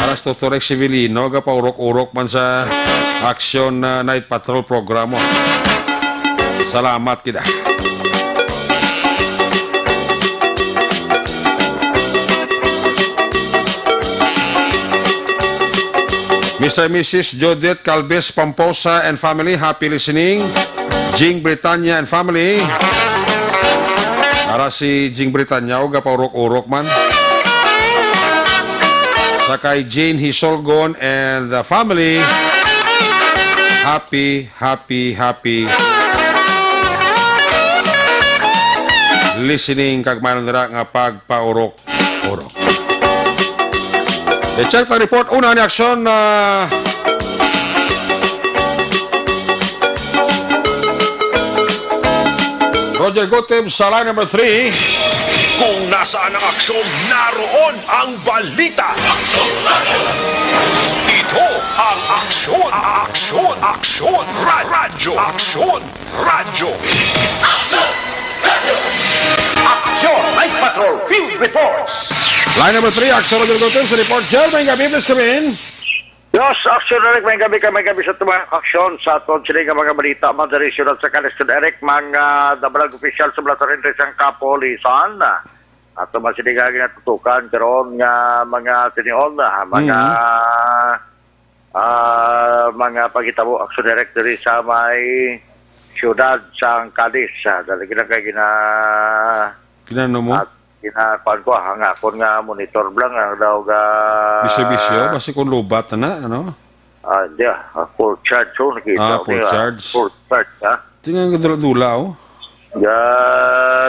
Aras to, to Rex Civilino, gapaurok-urok man sa Action, ah, Night Patrol program mo. Salamat kita. Mister and Missus Judith Calves Pomposa and family, happy listening. Jing Britannia and family. Ara si Jing Britannia, o gapaurok-urok man. Sa kay Jane Hisolgon and the family. Happy, happy, happy listening kag mayroon nila nga pagpaurok. Oro. I-check ang report. Una ni aksyon, ah, Roger Gutib sa line number three. Kung nasaan ang aksyon, naroon ang balita. Ito ang Aksyon, Aksyon, Aksyon, Ra-, Radyo, Aksyon, Radyo. Action! Night Patrol Field Reports! Line number three, Aksyon Roger Gutib sa report. Jel, may gabi, please come in. Yes, Aksyon Eric, may gabi ka, may gabi sa tumang aksyon sa aton sini nga mga balita, man dari syudad sa Aksyon Eric, mga dabalag opisyal sa Blasarente sang Kapolisan. Ato man sini nga ginatutukan karon nga mga tinion, ah, mga Mm. Ah, mga pagitabo, action direct diri sa may siyudad sang Cadiz. Ah, dali lang kay gina-, Kinano mo? at ginakuan ko, ah, ang akon nga monitor lang, ang daw ga- Bisyo-bisyo, basi kung lubat na, ano? Ah, hindi, ah. Ah, full charge, oh, nakita Ah, ko full niya, ah, charge. Full charge, ah. Tingnan nga dula-dula, oh. Ya,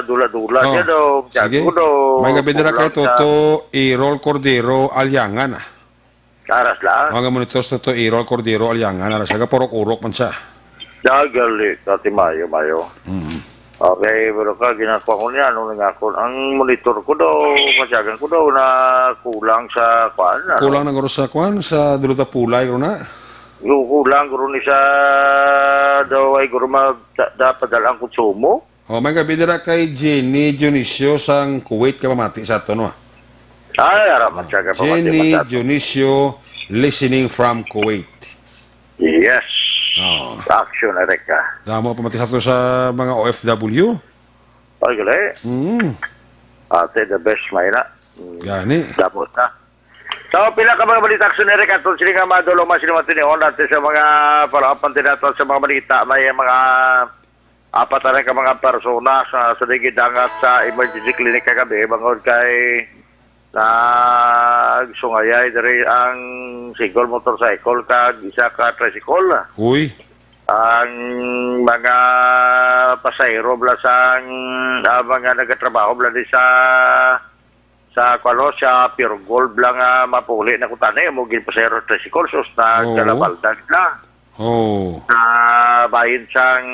dula-dula Oh, siya daw. Sige. Siya daw. May gabi dira kay kulang sa Toto Errol Cordero Aliangan, ah. Aras lang. Mga monitor sa to, Errol Cordero Aliangan, aras, aga purok-urok man siya. Dagali, Tati Mayo, Mayo. Mm. Okay, pero ka, ginako ko niya, ano nga ako, ang monitor ko daw, masyagan ko daw na kulang sa, kuan, ano? Kulang na guro sa, kuan, sa dulot pulay, guro na? Yung kulang, guro ni sa, daw ay, guro ma, da, da, padala ang konsumo? Oh, may gabi dira kay Jenny Dionisio sang Kuwait ka pamati sa ato, no? Ay, ara man siya ka pamati Jenny man sa ato. Dionisio, listening from Kuwait. Yes. Oh. Action, Erica. Damo pamati sa ato sa mga O F W. Ay, gali. Mm. Ate, the best, may na. Mm. Gani. Damo na. So, pila ka mga balita, action, Erica, ato sila nga madulong mas sila matinion natin sa mga para-, pantinaton sa mga balita. May mga apat na ka mga persona sa, sa Digid Dangat sa emergency clinic kagabi, bangod kay nagsungayay diri ang single motorcycle kag isa ka tricycle. Uy. Ang mga pasahero bala sang, ah, mga nagatrabaho bala di sa sa, kuno, sa Pure Gold lang nga mapuli na kutani mo ginpasero tricycle, sus, Oo. nagkalabaldan na. Oo. Sa bahin sang,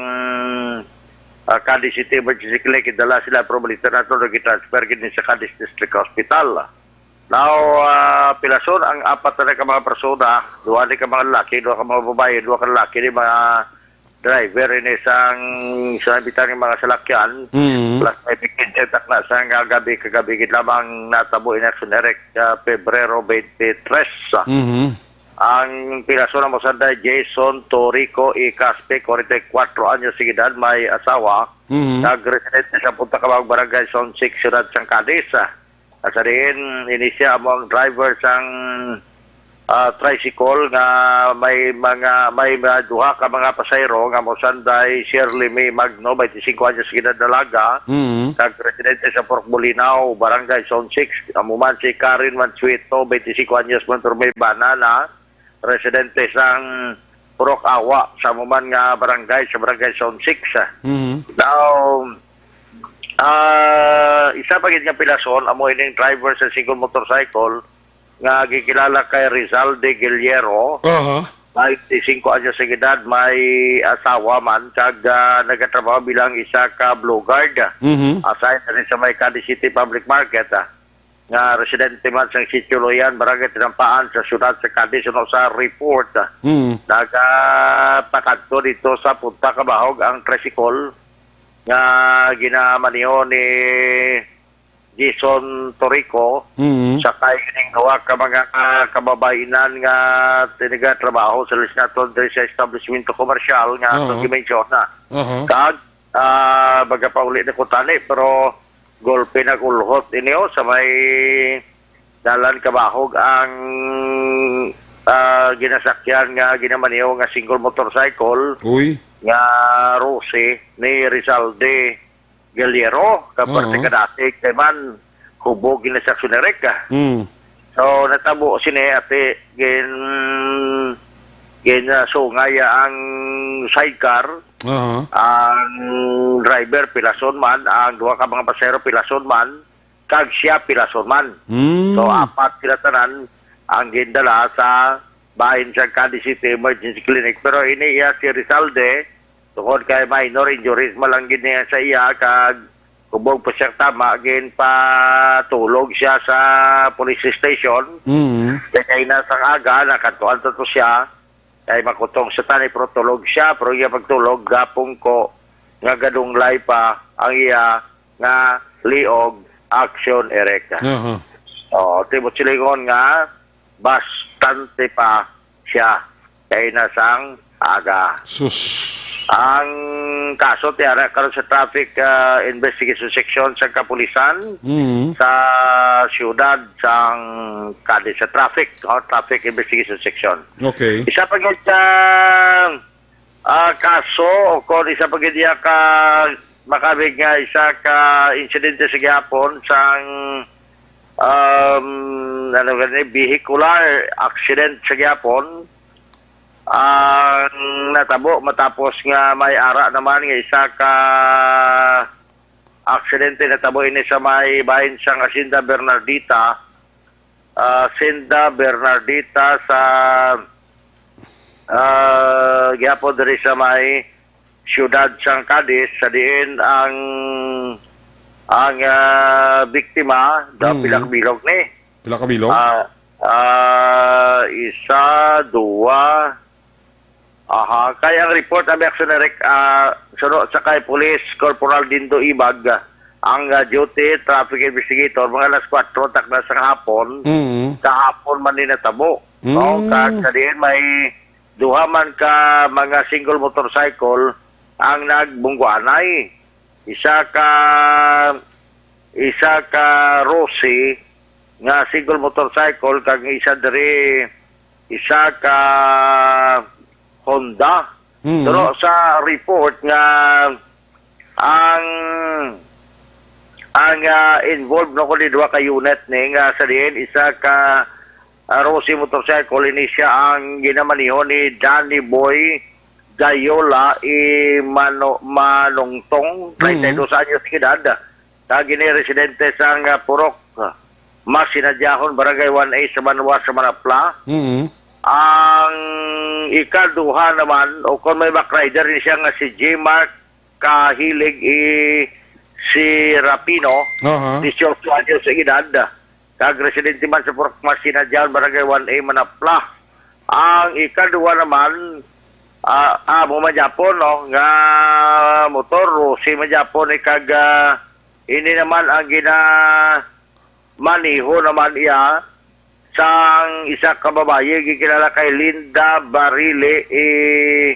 ah, Cadiz City Emergency Clinic, gidala sila, pero balita nato, nag-transfer gid sa Cadiz District Hospital. Now, ah, pilason ang apat na ka mga persona, duha ni ka mga lalaki, duha ka mga babae, duha ka lalaki, ni mga driver ini sang, sa bitang mga salakyan. Mm. Plus may bikin sa takna sa nga gabi, kagabi gid lamang natabo in action direct, ah, Pebrero twenty-three. Mhm. Ang pilason na mo sanday, Jason Torico Icaspe, forty-four anyos sa edad, may asawa, Mhm. nagresidente sa Punta Cabao, Barangay Zone six, Siyudad sang Cadiz. Asa diin, ini siya amo ang driver sang, ah, tricycle nga may mga, may mga duha ka mga pasahero nga mo sanday Shirley May Magno, twenty-five anyos gid ang dalaga, Mm. kag residente sa Purok Bulinaw, Barangay Zone six. Amo man si Karen Mansueto, twenty-five anyos man, pero may bana na, residente sang Purok Awa, sa amo man nga barangay, sa Barangay Zone six. Mm. Now, Ah, isa pa gid nga pilason amo ining driver sa single motorcycle nga gikilala kay Rizal de Guerrero, Aha. twenty-five anyos sa edad, may asawa man, kag, ah, nagatrabaho bilang isa ka blue guard. Mhm. Aside na rin sa may Cadiz City Public Market, ah, nga residente man sa Sitio Loyan, Barangay Tinampaan, sa siyudad sa Cadiz, suno sa report, ah, Mm. nagapakadto dito sa Punta Cabahog ang tricycle nga ginamaneho ni Jason Torico, Mm. sakay ning duha ka mga, ah, kababainan nga tinigatrabaho sa lisnaton diri sa establishmento komersyal nga Oo. atong gimensyona. Aha. Kag, ah, magapauli na ko tani, pero golpe nag-ulhot ini, oh, sa may dalan Cabahog ang, ah, ginasakyan nga ginamaneho nga single motorcycle Uy. nga Rosy ni Rizalde Galiero, ka parte Oo. ka dati kay man hubog ginasaksyon ni Rick, ah. Mm. So, natabo sini, ate, gin-, gin-, ah, sungay ang sidecar. Aha. Ang driver, pilason man, ang duha ka mga pasahero, pilason man, kag siya, pilason man. Mm. So, apat sila tanan ang gindala sa bahin sa Cadiz City Emergency Clinic. Pero ini iya si Rizalde, tungod kay minor injuries man lang gid niya sa iya, kag kubog pa siya tama, ginpatulog siya sa police station. Mm. Kay na sang aga, nakadtuan to, to siya, kay makutong sa tani, pero tulog siya, pero iya pagtulog, gapong ko, nga gadunglay pa ang iya nga liog, action, Eric. Aha. Oo, tibot silingon nga, bastante pa siya kay na sang aga. Sus. Ang kaso ti ara karon sa traffic, ah, investigation section sa kapulisan Mm. sa siyudad sang Cadiz, sa traffic, oh, traffic investigation section. Okay. Isa pa gyud ka, ah, kaso o kon isa pa gyud iya ka makabig nga isa ka insidente sa gihapon sang, um, ano gani, vehicular accident sa gihapon ang natabo matapos nga may ara naman nga isa ka aksidente natabo ini sa may bahin sang Hacienda Bernardita, ah, Hacienda Bernardita sa, ah, gihapon diri sa may siyudad sang Cadiz, sa diin ang, ang, ah, biktima daw Mm. pila ka bilog ni. Pila ka bilog? Ah, ah, isa, duwa. Aha, kay ang report, abi, Aksyon Eric, ah, suno sa kay Police Corporal Dindo Ibag, ang, ah, duty traffic investigator, mga alas kuwatro takna sa hapon, Mm. kahapon man ni natabo. No? Mm. Kag sa diin may duha man ka mga single motorcycle ang nagbungguanay. Isa ka, isa ka Rosy nga single motorcycle, kag isa diri, isa ka Honda. Mm. Pero sa report nga ang, ang, ah, involved na ko ni duha ka unit ni nga sa diin isa ka, ah, Rosy motorcycle, ini siya ang ginamaniho ni Danny Boy Gayola i Mano-, Manongtong, Mm. treinta y dos anyos de edad. Kag ini residente sang, ah, Purok, ah, Mas Sinadyahon, Barangay one A sa Banwa sa Manapla. Mm. Ang ikaduha naman, o kon may backrider, ni siya nga si J Mark Kahilig i si Rapino, Aha. dieciocho anyos sa edad, kag residente man sa Purok Mas Sinadyahon, Barangay one A, Manapla. Ang ikaduha naman, ah, amo man gyapon, no, nga motor, Rosy man gyapon, eh, kag, ah, ini naman ang gina-, maniho naman iya sang isa ka babayi gikilala kay Linda Barile, eh,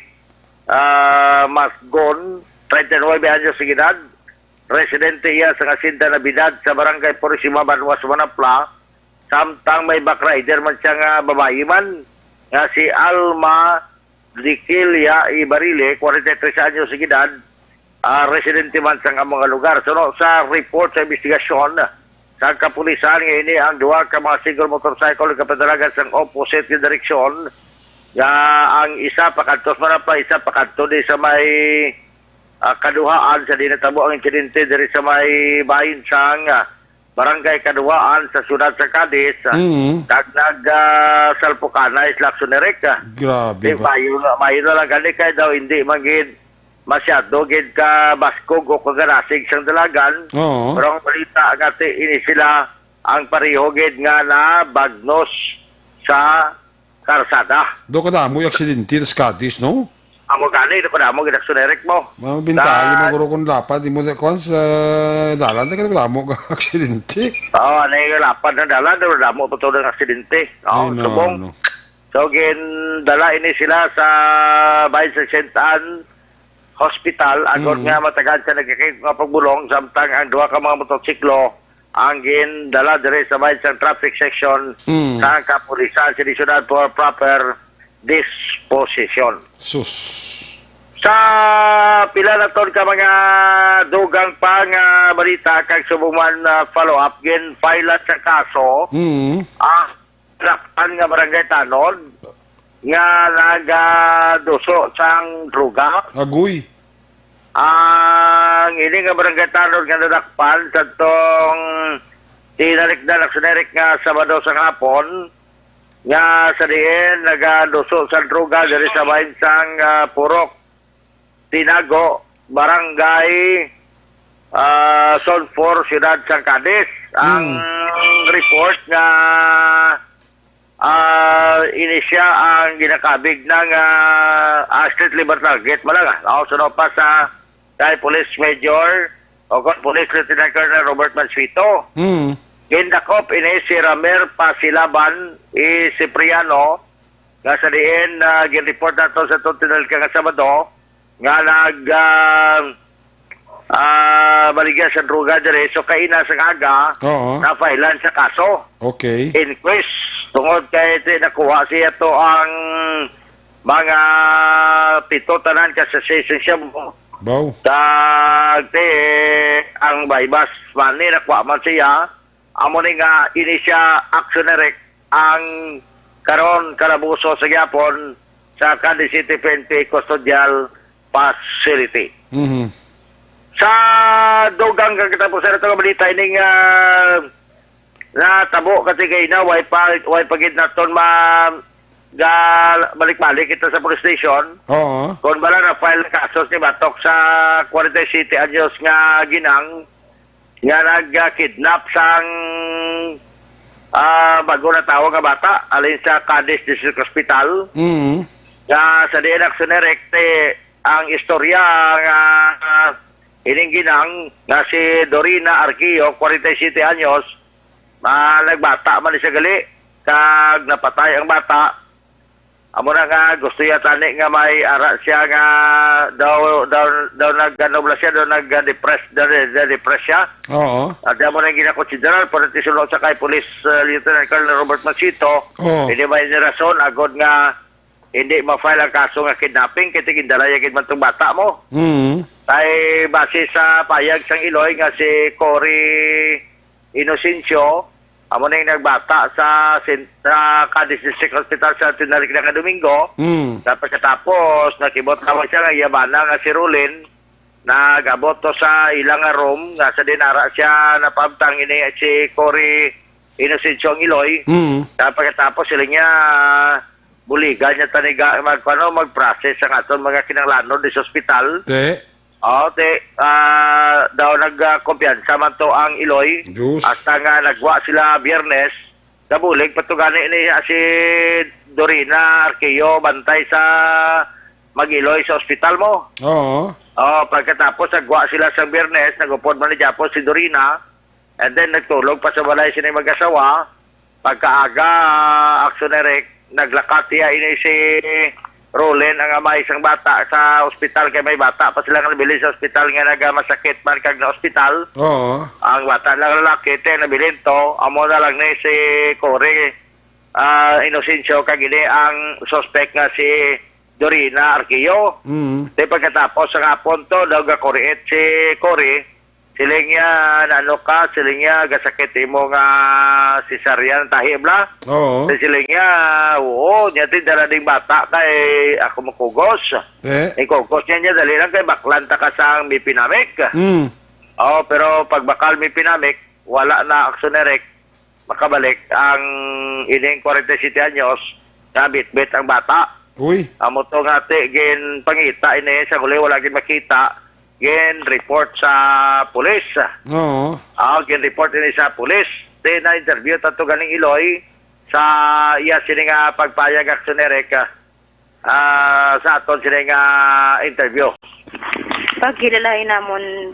ah, Masgon, treinta y nuebe anyos sa edad. Residente iya sa Hacienda Navidad sa Barangay Purisima, Banwa sa Manapla. Samtang may backrider man siya nga babayi man, nga si Alma Likilia Ibarile, kwarenta y tres anyos sa edad, ah, residente man sang amo nga lugar. Suno sa report sa investigasyon sa kapulisan, nga ini ang duha ka mga single motorcycle nga padalagan sang opposite nga direksyon, nga ang isa pakadto sa Manapla, isa pakadto di sa may, ah, Kaduhaan, sa di natabo ang insidente diri sa may bahin sang, ah, Barangay Kaduhaan sa siyudad sa Cadiz, ah, Mm. kag nag, ah, salpukanay sila, Aksyon Eric, ah. Grabe Di ba? Mayo na, mayo na lang gani kay daw hindi man gid masyado gid ka baskog o kaganasig sang dalagan. Oo. Pero ang balita nga ti ini sila ang pareho gid nga nabagnos sa karsada. Do kadamo yung aksidente sa Cadiz, no? Amo gani, do kadamo gid, Aksyon Eric, mo. Mga bintahan Sa mo guro kung lapad, di mo sa kwan sa dalan, di ka kadamo ka aksidente. Oo, ano yung lapad na dalan, do damo pa to ng aksidente. Oo, Ay, no, subong. no. So, gindala ini sila sa bayan sa Saint Anne Hospital, agod Mm. nga matagan sa nagkakit nga pagbulong, samtang ang duha ka mga motorsiklo ang gindala diri sa bayan sa traffic section Mm. sa kapulisan sa siyudad for proper disposition. Sus. Sa pila na ton ka mga dugang pa nga balita kag subong man, ah, follow-up, gin-file sa kaso Mm. ang Dakpan nga barangay tanod nga nagaduso sang droga. Agoy. Ang ini nga barangay tanod nga nadakpan sadtong tinalikdan, Aksyon Eric, nga Sabado sa hapon, nga sa diin nagaduso sang droga diri sa bahin sang, ah, Purok Tinago, Barangay, ah, Zone four, Siyudad sang Cadiz. Ang Hmm. report nga, ah, ini siya ang ginakabig ng, ah, ah, street level target. Malaga, ako suno pa sa kay Police Major o kon Police Lieutenant Colonel Robert Mansueto. Hmm. Gindakop ini si Ramer Pasilaban, i Cipriano, nga sa diin, ah, gin-report nato sa tutinal ka nga Sabado, nga nag, ah, ah, baligya sa droga diri. So, kaina sa aga, Oo. na-filean sa kaso. Okay. Inquest. Tungod kay ti-, nakuha siya to ang mga pito tanan ka sa session siya mo. Baw. Tag ti-, ang buy-bust money nakuha man siya. Amo ni nga ini siya action direct ang karon kalabuso sa gyapon sa Cadiz City P N P Custodial Facility. Mhm. Sa dugang katapusan nato nga balita, ining, ah, natabo kasi kay na, way pa, way pa gid naton ma-, ga-, balik-balik kita sa police station. Oo. Kung bala na-file ang kaso ni batok sa forty-seven anyos nga ginang nga nag-kidnap sang, ah, bago natawag nga bata, alin sa Cadiz District Hospital. Mm. Nga sa diin action direct, eh, ang istorya nga, ah, ining ginang nga si Dorina Arquio, forty-seven anyos, ah, nagbata man siya gali, kag napatay ang bata. Amo na nga, gusto niya tani nga may ara siya nga daw, daw, daw nag-, ano bala siya, daw nag-depress, daw, daw depress siya. Oo. At amo na yung ginakonsiderar, pero tisulod sa kay Police, uh, Lieutenant Colonel Robert Mansito, Oo. hindi may rason, agod nga hindi ma-file ang kaso nga kidnapping, kaya tigindala niya gid man tong bata mo. Mm. Kay base sa payag sang Iloy nga si Cory Inocencio, amo na yung nagbata sa, sen-, sa Cadiz District Hospital sa tinalik na nga Domingo. Mm. Sa pagkatapos, nakibot naman siya nga iya bana nga si Rolin, nag-abot to sa ilang nga room, nga sa dinara siya napabtang ini si Cory Inocencio ang Iloy. Mm. Sa pagkatapos, sila niya, buligan niya taniga, mag, ano, mag-process ang aton mga kinahanglanon di sa ospital. Te. Oo, te, ah, daw nagkumpiyansa man to ang Iloy. Diyos. Hasta nga nagwa sila Biyernes, nabulig pa to gani ni, ah, si Dorina Arqueo bantay sa mag-Iloy sa ospital mo. Oo. Oh, pagkatapos nagwa sila sa Biyernes, nagupod man ni Japon si Dorina, and then nagtulog pa sa balay sini mag-asawa. Pagkaaga, Action Direct, naglakat iya ini si Roland, ang amay sang bata, sa ospital, kay may bata pa sila nga nabilin sa ospital nga nagamasakit man kag na ospital. Oo. Ang bata lang lalaki, te, nabilin to, amo na lang ni si Cory, ah, Inocencio, kag ini ang suspect nga si Dorina Arqueo. Mm. Te, pagkatapos sa hapon to, daw gakuriit si Cory, siling niya, "Nano ka?" Siling niya, "Gasakit imo nga cesarean, tahi bla?" Oo. Te, siling niya, "Oo, niya ti dala ding bata kay ako makugos." Eh? Ikugos niya niya, "Dali lang kay baklan ta ka sang mipinamik." Mm. Oh, pero pagbakal mipinamik, wala na, Action Direct, makabalik ang ining forty-seven anyos nga bitbit ang bata. Uy. Amo to nga ti ginpangita ini, sa huli wala gid makita, gin-report sa pulis. Oo. Ah, gin-report ini sa pulis. Di na-interview ta to ganing Iloy sa iya sini nga pagpayag, Action Direct, ah, sa aton sini nga interview. Pagkilalahi namon,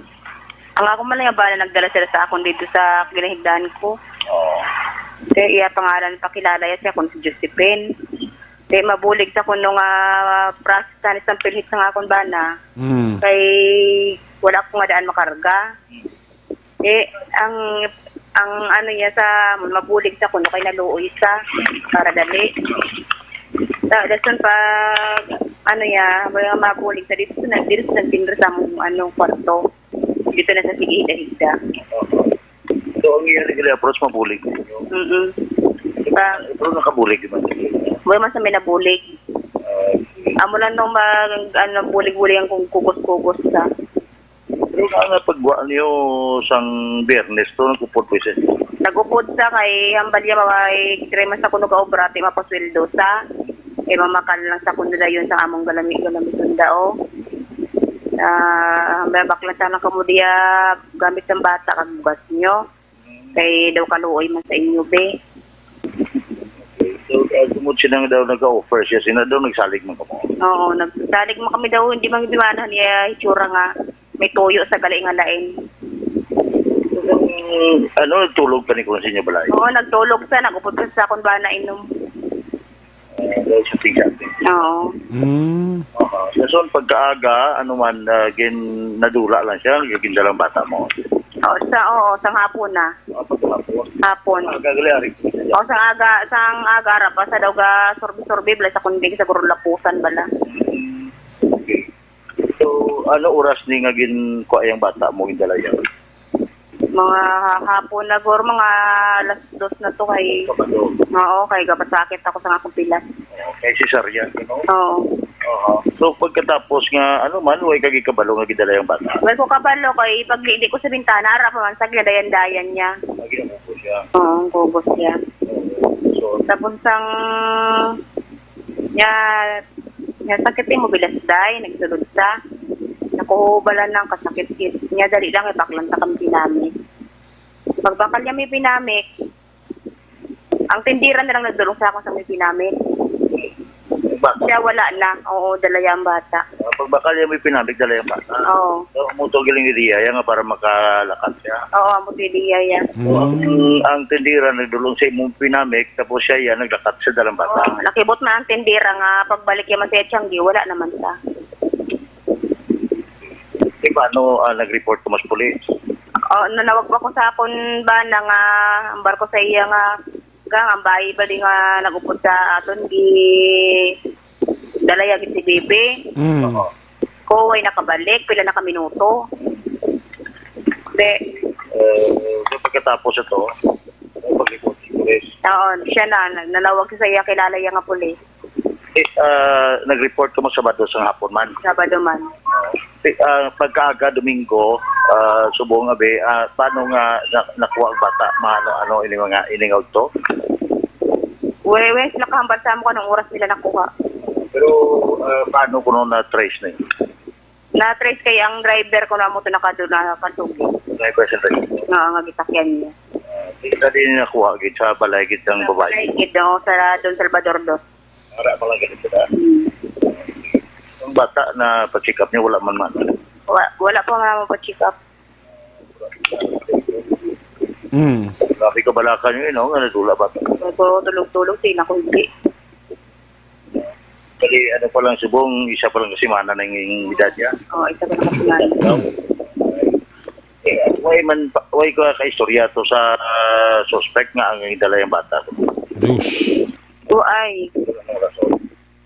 ang ako man nga bana nagdala sila sa akon dito sa ginahigdaan ko. Oo. Kaya iya pangalan, pakilala iya siya kung si Josephine. Kaya mabulig sa kuno nga process sa isang pilhit sa akon bana. Mm. Kay wala ko nga daan makarga. Eh, ang, ang ano niya sa mabulig sa kuno kay naluoy sa para dali. Sa dason pa, ano niya, wala nga mabulig sa dito sa nagdiri sa nagtinda sa among, ano, kwarto. Dito na sa sige higda-higda. So, ang iya nagli-approach mabulig ninyo? Mm-mm. Pa- Pero nakabulig naman. Wala man sa may nabulig. Ah, sige. Amo lang nung mag, ano, bulig-bulig ang kung kugos-kugos sa. Pero nga, nga pagwa niyo sang Biyernes to, nagupod po siya. Nagupod sa kay hambal niya, maway, three months ako nag-obra, ti mapasweldo sa. Kay mamakal lang sa kuno dayon sa among galami-galami sunda, oh. Ah, hambal, baklan sana kamo diya gamit sang bata kag bugas niyo. Kay daw kaluoy man sa inyo, be. So, uh, tungod siya nang daw nag-offer siya, sina daw nagsalig man kamo? Oo, nagsalig man kami daw, hindi man biwanahan niya itsura nga may tuyo sa gali nga lain. Um, ano, nagtulog pa ni kuno sa inyo balay? Oo, nagtulog sa, nagupod pa sa akon bana inom. Dahil sa tigate. Oo. Mm. Aha. Sa son pagkaaga, ano man, ah, gin-, nadula lang siya, gindalang bata mo. Oo, sa, oo, sang hapon na. Ah, pagkahapon. Hapon. Aga gali, ari. O, sang aga, sang aga, ara pa, sa daw ga, surbi-surbi, bala sa kunding, sa gurulapusan, bala. Mm. Okay. So, ano oras ni nga gin-, kuha yang bata mo, gindala yang? Mga hapon na, guro, mga alas dos na to, kay, Kabalo. Oo, kay gapasakit ako sa akong pilas. Oh, kay cesarean, you know? Oo. Oo. So, pagkatapos nga, ano man, way ka gikabalo nga gidala yung bata? Way ko kabalo, kay pag di ko sa bintana, ara pa man, sa ginadayan-dayan niya. Lagi ang upo siya. Oo, ang gugos niya. Oo. So, Tapos sang, niya, niya sakit yung mobilas, day, nagsulod sa. Nakuhubalan lang kasakit niya, dali lang, ibaklan ta kami pinamik. Pagbakal niya may pinamik, ang tindira na lang nagdulong sa akon sa may pinamik. Bata. Siya wala na. Oo, dala niya ang bata. Ah, pagbakal niya may pinamik, dala yung bata. Oo. So, amo to galing ideya yan nga para makalakat siya. Oo, amo to ideya yan. So, ang, Mm. ang tindira nagdulong sa imong pinamik, tapos siya yan naglakat sa dalang bata. Oo, nakibot man ang tindira nga pagbalik niya man sa iyang tiyanggi, wala naman ta. Di ba, ano, ah, nag-report ka mas pulis? Oh, nanawag pa ko sa akon bana nga ang barko sa iya nga gang, ang bayi ba di nga nag-upod sa aton, gi dala ya gid si Bibi. Mm. Oo. Ko, way nakabalik, pila na ka minuto. Di. Eh, so pagkatapos ito, may pag-report sa pulis. Oo, siya na, na- nanawag siya sa iya kilala iya nga pulis. Is, ah, nag-report ka mo Sabado sa hapon man? Sabado man. Si, ah, pagkaaga Domingo, ah, subong abi, ah, paano nga na-, nakuha ang bata? Maano, ano, ini mga, ini nga udto? Wala, wala sila kahambal sa amo kung anong oras nila nakuha. Pero, ah, paano kuno na-trace na yun? Na-trace kay ang driver ko na mo to nakado na kasugi. Driver sa driver? Oo, nga gitakyan niya. Ah, di ka din nakuha gid sa balay gid ang babae? Sa balay gid, oo, sa Don Salvador dos. Ara pa lang ganito na. Hmm. Ang bata na pa-check up niya, wala man man. Wa-, wala pa nga mo pa-check up. Mm. Grabe ka balaka niyo, eh, no? Nga nadula ba? Pero tulog-tulog, di na ko hindi. Kali, ano pa lang, subong, isa pa lang ka semana na yung edad niya. Oo, isa pa lang ka semana. Eh, way man, pa- way ka kaistorya to sa, ah, suspect nga ang dala yung bata. Diyos. Uy. Wala nang rason.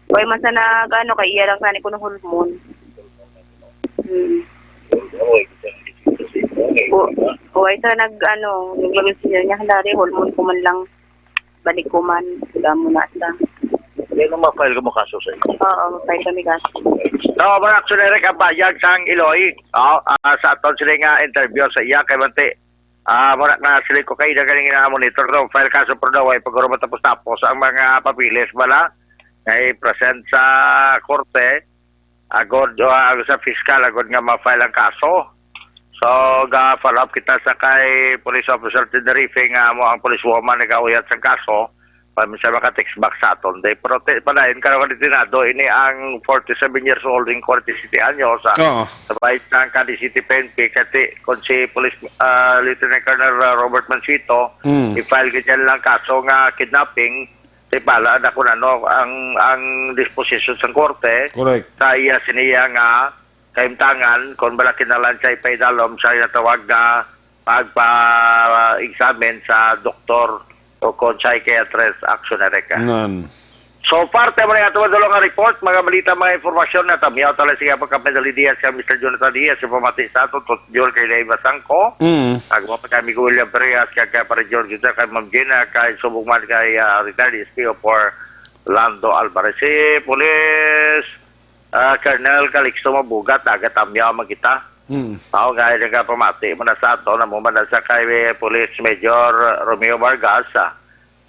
Uy, man sa nag-, ano, kay iya lang sa ni kuno hormone. Hmm. Uy, uy, sa nag-, ano, naglamin siya niya, halari, hormone ko man lang, balik ko man, wala mo na sa. Hindi na ma-file ka mo kaso sa inyo? Oo, ma-file kami kaso. So, mga action, Eric, ang bayag sang Iloy, oh, ah, sa aton sila nga interview sa iya, kay Mante, ah, mura nga sila ko kayo na galing na monitor, no? File kaso, pero daw ay pagkuro matapos-tapos ang mga papilis, bala, nga i-present sa korte, agod, ah, sa fiscal, agod nga ma-file ang kaso. So, ga-follow up kita sa kay Police Officer Tenerife nga mo ang police woman nagauyat sa kaso, pa sa maka-text back sa aton. Day, pero te, palain ka naman itinado, ini ang forty-seven years old in forty-seven anyos, ah, Oo. Sa bahay ng Cadiz City P N P, kasi kung si Police, ah, Lieutenant Colonel, ah, Robert Mansito, Mm. i-file ka dyan lang kaso nga kidnapping, di pala na kung ano ang, ang disposition sa korte, Correct. Sa iya siniya nga kaimtangan, kung bala kinalan siya ipaidalom sa natawag nga pagpa-examine sa doktor o kon psychiatrist, action na reka. Nan. So, parte mo na ato madulong nga report, mga balita, mga informasyon na tamyaw tala siya pagkapedali Diaz kay Mister Jonathan Diaz, yung pamati sa ato, Tot Jol kay Leiva Sangko, Mm. Agwa pa kay Amigo William Perez, kay, kay Pare George Gita, kay Ma'am Gina, kay Subong man kay, ah, retired S P O four Lando Alvarez. Si Police, ah, Colonel Calixto Mabugat, taga Tamyaw man kita. Mm. Mao nga nagapamati mo na sa ato, na mo man na sa kay Police Major Romeo Vargas, ah,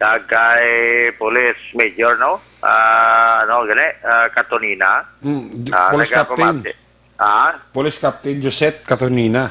kag kay Police Major, no? Ah, ano, gani? Ah, Katonina. Mm, Ju-, Ah, Police Captain. nagapamati. Ah? Police Captain Josette Katonina.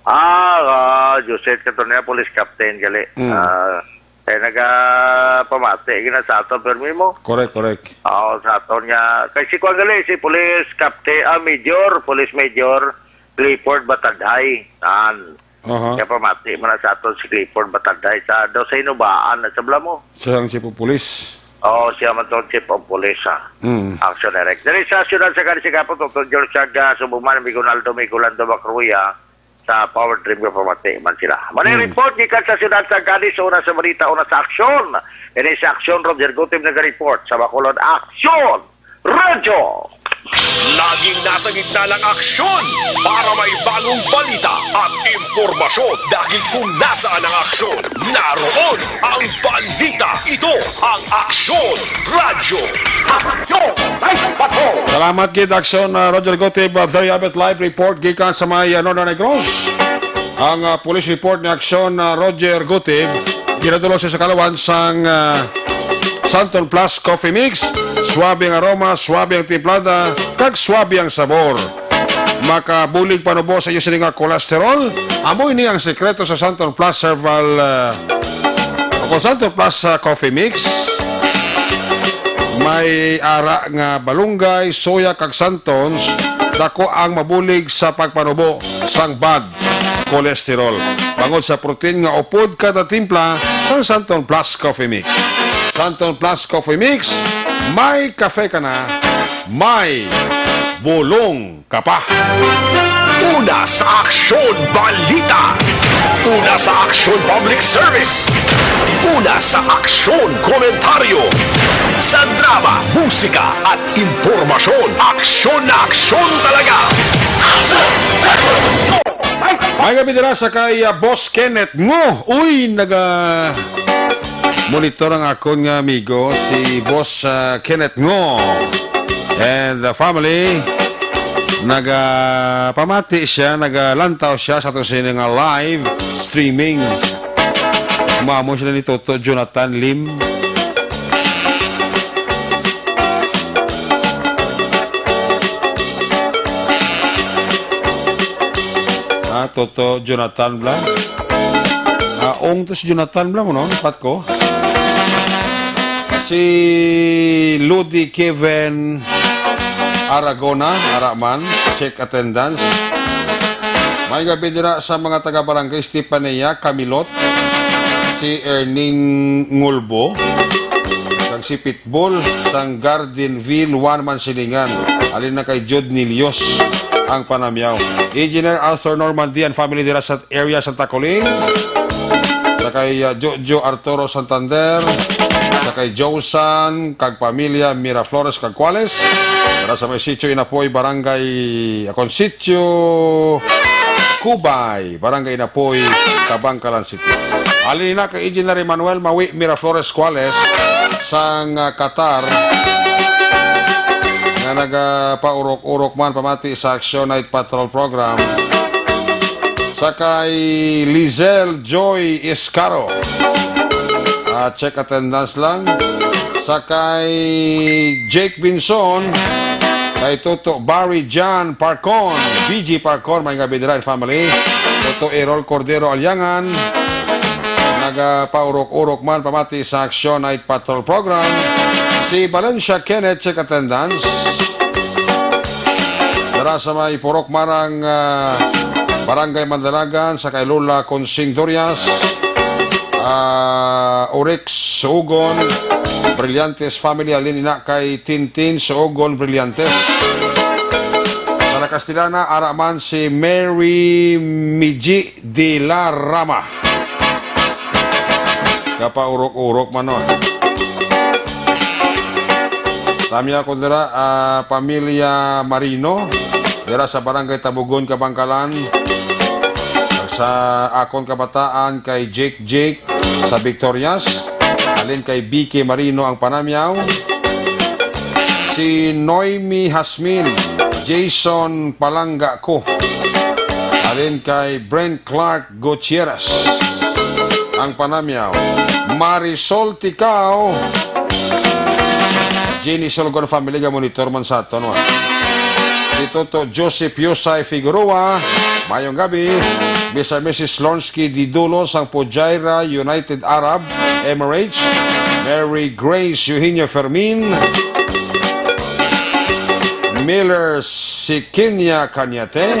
Ah, ah, Josette Katonina, Police Captain, gali. Mm. Ah, kay nagapamati, gina sa ato, permi mo? Correct, correct. Oo, sa aton nga. Kay si Kuan gali, si Police Captain, ah, Major, Police Major Clifford Batadhay. Tan. Aha. Kaya pamati mo na sa aton si Clifford Batadhay sa daw sa Hinubaan na sa Blamo. Siya ang chief of police. Oo, siya man to, Chief of Police, ha? Mm. Action Direct. Diri sa siyudad sa Cadiz, Singapore, Doctor George Saga, Subuman, Migunaldo, Migulando, Macruya, sa Power Dream nga pamati man sila. Mali Hmm. report gikan sa siyudad sa Cadiz, una sa balita, una sa aksyon. Ini sa aksyon, Roger Gutib nag-report sa Bacolod. Aksyon! Radyo! Laging nasa gitna ng aksyon para may bagong balita at impormasyon. Dahil kung nasaan ang aksyon, naroon ang balita. Ito ang Aksyon Radyo. Aksyon! Live Patrol! Salamat gid, Aksyon, uh, Roger Gutib. Uh, there you have it, live report gikan sa may, uh, Northern Negros. Ang, uh, police report ni Aksyon, uh, Roger Gutib, ginadulog sa kalawan sang, uh, Santon Plus Coffee Mix. Suabe ang aroma, suabe ang timplada, kag suabe ang sabor. Makabulig panubo sa iyo sini nga cholesterol. Amo ini ang sekreto sa Santon Plus Herbal, uh, o kung Santon Plus, uh, Coffee Mix. May ara nga balunggay, soya, kag santons, dako ang mabulig sa pagpanubo sang bad cholesterol bangod sa protein nga upod kada timpla sang Santon Plus Coffee Mix. Santon Plus Coffee Mix, may kafe ka na, may bulong ka pa. Una sa aksyon, balita. Una sa aksyon, public service. Una sa aksyon, komentaryo. Sa drama, musika, at impormasyon, aksyon na aksyon talaga. May gabi dira sa kay, ah, Boss Kenneth Ngo. Uy, naga monitor ang akon nga amigo, si Boss, ah, Kenneth Ngo and the family. Naga pamati siya, nagalantaw siya sa aton sini nga live streaming. Mamo sila ni Toto Jonathan Lim. Ah, Toto Jonathan bla. Ah, ong to si Jonathan bla mo, no? Pat ko. Si Ludi Kevin Aragona, Araman, check attendance. May gabi dira sa mga taga Barangay Estepania, Camilot, si Erning Ngulbo, kag si Pitbull, sang Gardenville, One Mansilingan. Alin na kay Jude Nilios ang panamyaw. Engineer Arthur Normandy and family dira sa area Santa Colin, sa kay, uh, Jojo Arturo Santander, sa kay Josan, kag pamilya Miraflores kag Cuales, para sa may Sitio Inapoy, Barangay, akon, Sitio Kubay, Barangay Inapoy, Kabangkalan City. Alin na kay Engineer Emmanuel Mawi Miraflores Cuales, sang, uh, Qatar, nga nagapaurok-urok man pamati sa Action Night Patrol Program. Sa kay Lizelle Joy Iscaro. Ah, check attendance lang. Sa kay Jake Binson, kay Toto Barry John Parcon, B G Parcon, may gabi dira and family. Toto Errol Cordero Aliangan, nagapaurok-urok man pamati sa Action Night Patrol Program. Si Valencia Kenneth, check attendance. Dara sa may Purok Marang, ah, Barangay Mandalagan, sa kay Lola Consing Durias, ah, Urix Sugon, Brillantes family, alin ina kay Tintin Sugon Brillantes. Sa Castellana, ara man si Mary Miji de la Rama. Kapaurok-urok man, no? Tamya ko dira, ah, pamilya Marino, dira sa Barangay Tabugon, Kabangkalan. Sa akon kabataan kay Jake Jake sa Victorias, alin kay B K Marino ang panamyaw. Si Noemi Hasmin, Jason Palangga ko, alin kay Brent Clark Gutierrez ang panamyaw. Marisol Ticao, Jenny Solgon family nga monitor man sa aton, wa. Si Toto Joseph Yosay Figueroa, mayong gabi. Mister and Missus Lonsky Didulo sang Fujairah, United Arab Emirates. Mary Grace Eugenio Fermin. Miller Sikinya Cañate.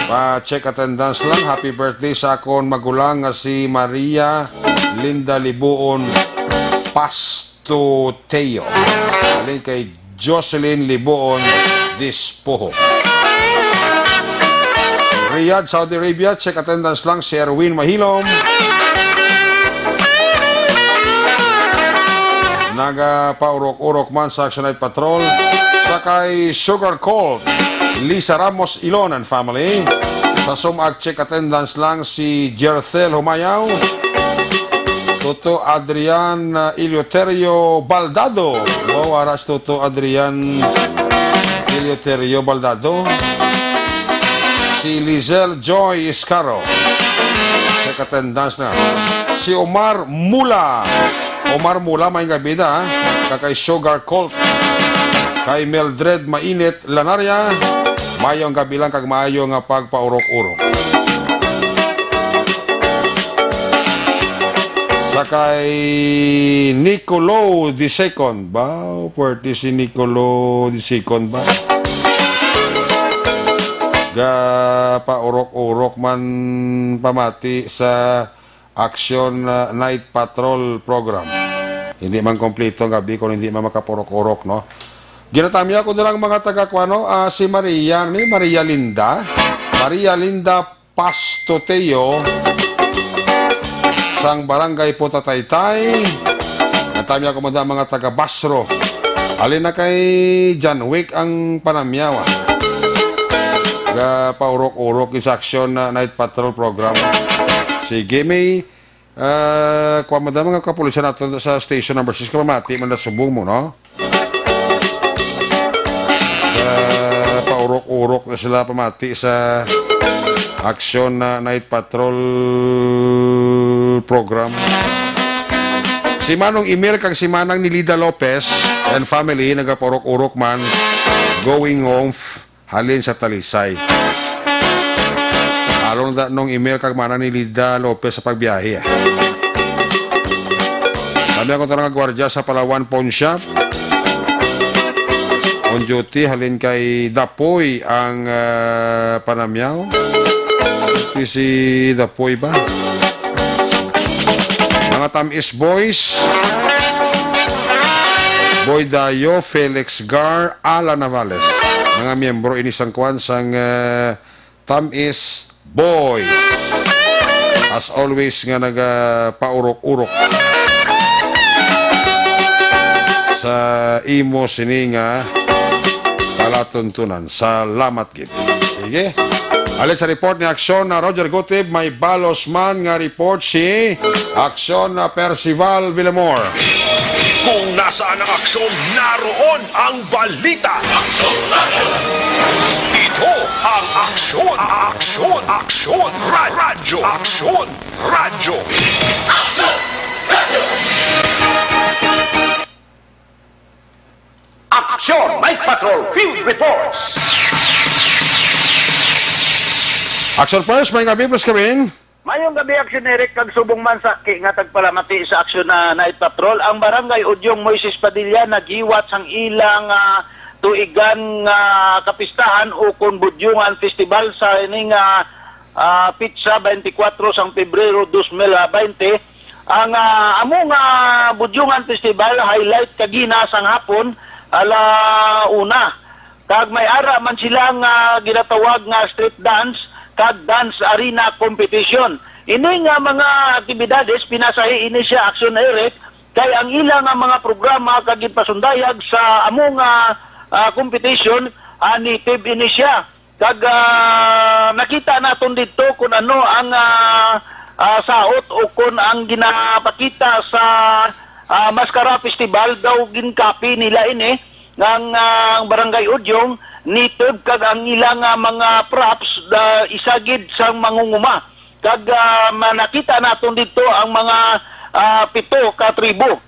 Pa-check attendance lang. Happy birthday sa akon magulang nga si Maria Linda Libuon Pastoteo. Halin kay Jocelyn Liboon Dispoho. Riyadh, Saudi Arabia, check attendance lang si Erwin Mahilom. Nagapaurok-urok man sa Action Night Patrol. Sa kay Sugar Cult, Lisa Ramos Ilon and family. Sa Sumac, check attendance lang si Jerthel Humayaw. Toto Adrian, uh, Eleuterio Baldado. Wow, aras Toto Adrian Eleuterio Baldado. Si Lizelle Joy Iscaro. Check attendance na. Si Omar Mula. Omar Mula, may gabi na, ha? Kag kay Sugar Cult. Kay Mildred Mainit Lanaria. Mayong gabi lang kag maayo nga pagpaurok-urok. Sa kay Nicolo the second. Ba, pwerte si Nicolo the second ba? Ga paurok-urok man pamati sa Action, uh, Night Patrol Program. Hindi man kompleto ang gabi kung hindi man makapurok-urok, no? Ginatamya ko na lang mga taga kuano, ah, si Maria, ni Maria Linda. Maria Linda Pastoteo sang Barangay Punta Taytay. Natamya ko man ang mga taga Basro. Alin na kay John Wick ang panamyawa? Ga paurok-urok sa Action, uh, Night Patrol Program. Sige, may, uh, kuha mo daw mga kapulisan nato sa station number six. Kung mamati man na subong mo, no? Uh, paurok-urok na sila pamati sa Action, uh, Night Patrol Program. Si Manong Emil kag si Manang Nilida Lopez and family nagapaurok-urok man going home f-, halin sa Talisay. Alon da nung Emil kag Manang Nilida Lopez sa pagbiyahe, ah. Kami ang kontra nga gwardiya sa Palawan Pawn Shop. On duty, halin kay Dapoy ang, ah, panamyaw. Ito si Dapoy ba? Mga Tamis Boys, Boy Dayo, Felix Gar, Alan Navales. Mga miyembro ini sang kwan sang, eh, Tamis Boys. As always nga nagapaurok-urok sa imo sini nga palatuntunan. Salamat gid. Sige. Alit sa report ni Aksyon na Roger Gutib, may balos man nga report si Aksyon na Percival Villamor. Kung nasaan ang aksyon, naroon ang balita. Ito ang Aksyon, Aksyon, Aksyon Radyo, Aksyon Radyo. Aksyon Night Patrol Field Reports. Action First, may gabi, please come in. Mayong gabi, Action Eric, kag subong man sa ki nga tagpalamati sa Action na Night Patrol. Ang Barangay Udyong Moises Padilla naghiwat sang ilang, ah, tuigan nga kapistahan o kon Budyongan Festival sa ining, ah, ah, pitsa twenty-four sang Pebrero dos mil baynte. Ang, ah, amo nga Budyongan Festival highlight kagina sang hapon, ala una. Kag may ara man sila nga ginatawag nga street dance kag dance arena competition. Ini nga mga aktibidades, pinasahi ini siya, Action Eric, kay ang ila nga mga programa kag ginpasundayag sa amo nga, ah, competition, ah, native ini siya. Kag, ah, nakita naton didto kung ano ang, ah, ah, saot o kung ang ginapakita sa, ah, Mascara Festival daw gin-copy nila ini, nga ang, ah, ang Barangay Udyong native kag ang ila nga mga props da, isa gid sang mangunguma. Kag, ah, ma-, nakita naton didto ang mga, ah, pito ka tribo.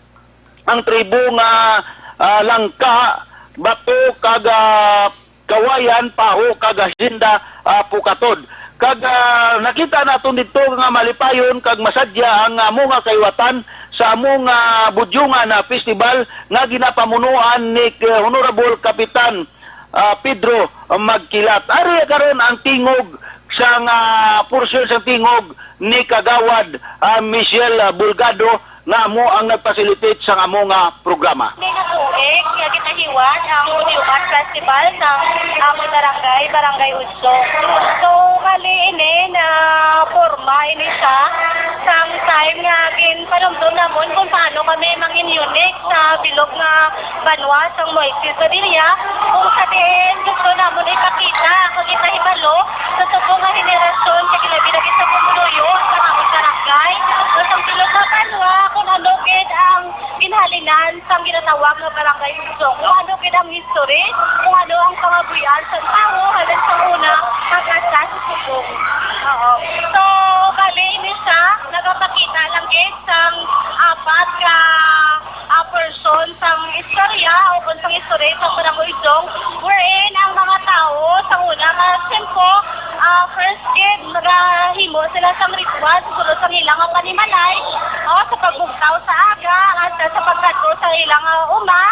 Ang tribo nga, ah, Langka, Bato, kag, ah, Kawayan, Paho, kag Hacienda, ah, Pukatod. Kag, ah, nakita naton didto nga malipayon kag masadya ang amo nga kayuwatan sa amo nga Budyongan na festival nga ginapamunuan ni, eh, Honorable Kapitan, ah, Pedro Magkilat. Ari karon ang tingog sang, ah, porsyon sang tingog ni Kagawad, ah, Michelle, ah, Bulgado nga amo ang nag-facilitate sang amo nga programa. May natuig nga gitahiwan ang Budyongan Festival sa amon barangay, Barangay Ujong. So, bali ini na porma ini siya sang time nga ginpanumdom namon kung paano kami mangin unique sa bilog nga banwa sang Moises Padilla, kung sa diin gusto namon ipakita kag ipahibalo sa subong nga henerasyon, kag ilabi na gid sa pumuluyo sa amon barangay, o sa bilog nga banwa, kung ano gid ang ginhalinan sang ginatawag nga Barangay Ujong, kung ano gid ang history, kung ano ang pangabuhian sang tawo halin sa una hangtod sa subong. Oo. So, bali, ini siya, nagapakita lang gid sang apat ka, ah, person sang istorya o kung sang istorya sa Barangay Ujong, wherein ang mga tawo sa una nga siyempo, ah, first gid, nagahimo sila sang ritual sa sulod sang ila nga panimalay, o sa pagbugtaw sa aga, hasta sa pagkadto sa ila nga uma,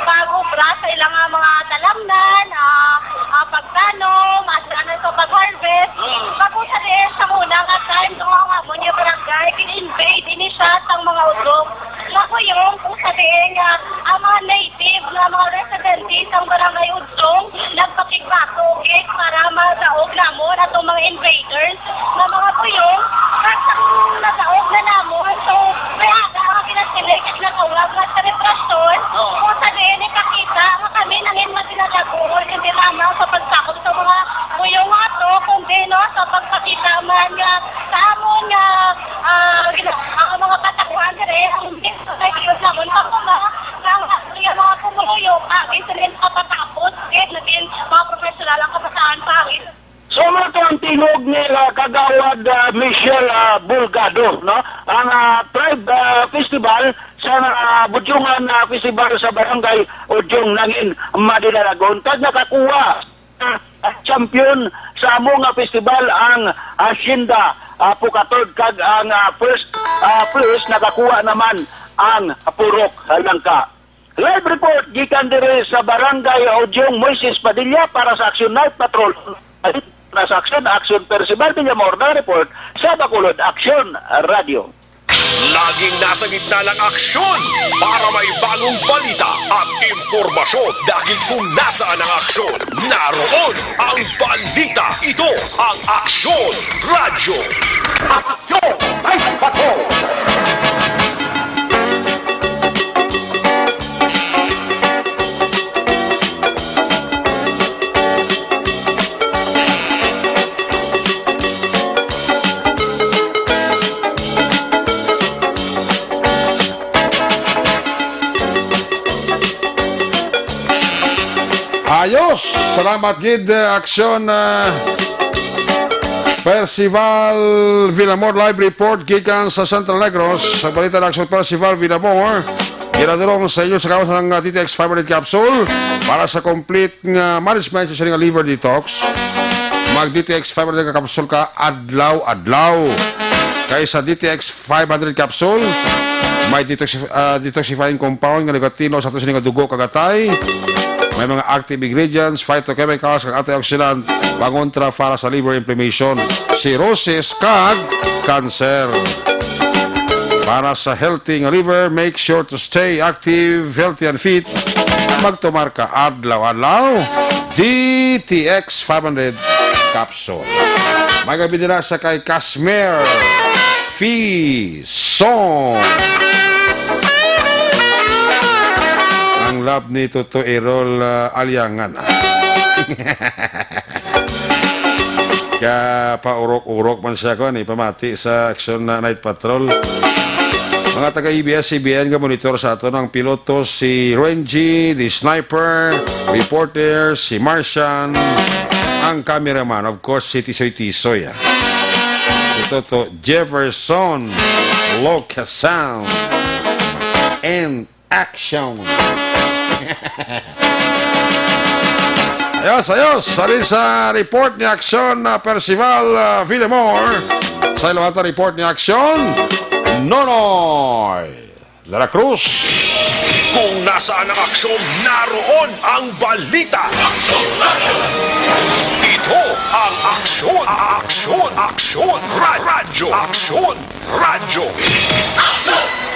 pag-obra sa ila nga mga talamnan, ah, ah, pagtanom, hasta na sa pag-harvest. Tapos sa diin sa una nga time, kung ang amon nga barangay, gin-invade ini siya sang mga Ujong. Nga kuyong kung sa diin nga ang mga native nga mga residente sang Barangay Ujong nagpakigbato gid para madaog namon atong mga invaders nga mga kuyong, kag sang nadaog na namon, so may aga nga ginasiling kag natawag nga selebrasyon, kung sa diin ipakita nga kami nangin mga pinalaguhon, hindi lamang sa pagsakop sa mga kuyong nga ato, kundi, no, sa pagpakita man nga sa amon nga, ah, gina-, ang mga katauhan diri, ang Kay Dios namon, pagkuma, nga ang aton nga mga pumuluyo, agi sila yung kapatapos, eh, naging mga professional ang kabataan sa amin. So, ano to ang tingog ni, ah, Kagawad, ah, Michelle, ah, Bulgado, no? Ang, ah, Tribe, ah, Festival sa, ah, Budyongan, ah, Festival sa Barangay Ujong nangin madinalagon. Kag nakakuha, ah, champion sa amo nga festival ang Hacienda, ah, Pucatod, kag ang, ah, first, ah, place nakakuha naman ang Purok Langka. Live report gikan diri sa Barangay Ujong, Moises Padilla para sa Action Night Patrol. Para sa Action, Action Percival Villamor, nag-report sa Bacolod Action Radio. Laging nasa gitna ng aksyon para may bagong balita at impormasyon, dahil kung nasaan ang aksyon, naroon ang balita. Ito ang Aksyon Radyo. Aksyon! Ay, patrol! Ayos! Salamat gid, uh, Aksyon, uh, Percival Villamor. Live report gikan sa Central Negros. Sa balita ng Aksyon, Percival Villamor, ginadulong sa inyo sa kawas ng, uh, D T X five hundred capsule para sa complete nga management sa sining liver detox. Mag D T X five hundred ka capsule ka adlaw-adlaw. Kay sa D T X five hundred capsule, may detox-, ah, detoxifying compound nga nagatilaw sa ato sini nga dugo kag atay. May mga active ingredients, phytochemicals, kag antioxidant, pangontra para sa liver inflammation, cirrhosis, kag cancer. Para sa healthy nga liver, make sure to stay active, healthy, and fit. Magtumar ka adlaw-adlaw. D T X five hundred capsule. May gabi nila sa kay Casmer Fison. Ang love ni Toto Errol, ah, Aliangan. Kapaurok-urok man siya, kuwan, ipamati sa Action na Night Patrol. Mga taga A B S C B N nga monitor sa aton, ang piloto si Renji, the sniper, reporter si Martian, ang cameraman, of course, si Tisoy Tisoy, ah. Si Toto Jefferson Locasan, and Action. Ayos, ayos. Halin sa report ni Action, ah, Percival, ah, Villamor. Sa ilang report ni Action, Nonoy de la Cruz. Kung nasaan ang aksyon, naroon ang balita. Ito ang Aksyon, Aksyon, Aksyon, Ra-, Radyo, Aksyon, Radyo. Aksyon!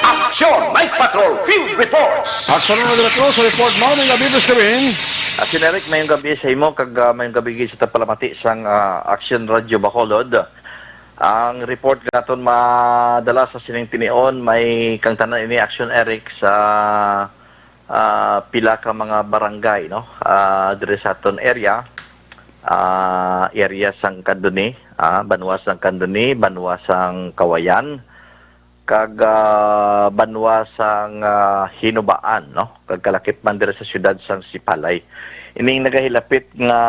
Aksyon Night Patrol Field Reports. Aksyon na nagdala ko sa report mo, may gabi, Miss Kevin. Aksyon, Eric, mayong gabi sa imo, kag ah, mayong gabi gid sa tapalamati sang ah, Aksyon Radio Bacolod. Ang report naton madala sa sining tinion, may kang tanan ini, Aksyon Eric, sa ah, pila ka mga barangay, no? Ah, diri sa aton area, ah, area sang Candoni, ah, banwa sang Candoni, banwa sang Kawayan, kag ah, banwa sang ah, Hinubaan, no? Kag kalakip man diri sa siyudad sang Sipalay. Ining nagahilapit nga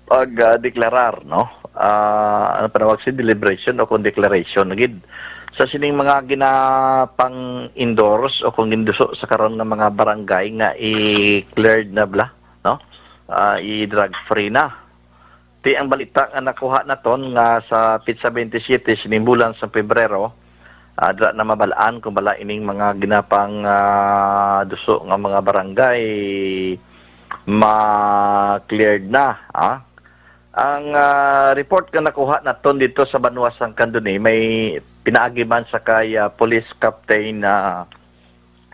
pag ah, deklarar, no? Ah, ano panawag si deliberation o kung declaration gid sa sining mga ginapang-endorse o kung ginduso sa karon nga mga barangay nga i-cleared na bala, no? Ah, i-drug free na. Ti ang balita nga nakuha naton nga sa pitsa twenty-seven sining bulan sa Pebrero, ah, dira na mabal-an kung bala ining mga ginapang ah, duso nga mga barangay ma-cleared na, ah. Ang ah, report nga nakuha naton dito sa banwa sang Candoni, may pinaagi man sa kay ah, Police Captain na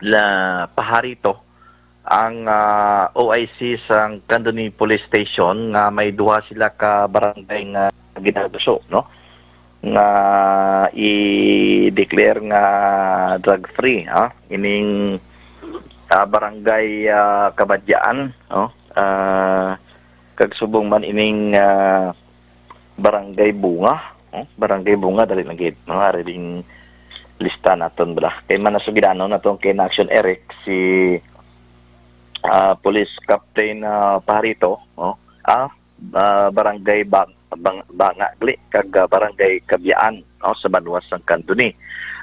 La Pajarito ang ah, O I C sang Candoni Police Station nga may duha sila ka barangay nga ginaduso, no? Nga i-declare nga drug free, ha? Ining ah, barangay ah, Kabadyaan, no? Ah, kag subong man ining ah, Barangay Bunga, no? Barangay Bunga, dali lang gid, no? Ari ding lista naton bala. Kay man nasugidanon naton kay na Action Eric si ah, Police Captain ah, Pajarito, no? Ah, ah, Barangay Bang, Bang, Banga gali kag ah, Barangay Kabyaan, no, sa banwa sang Candoni.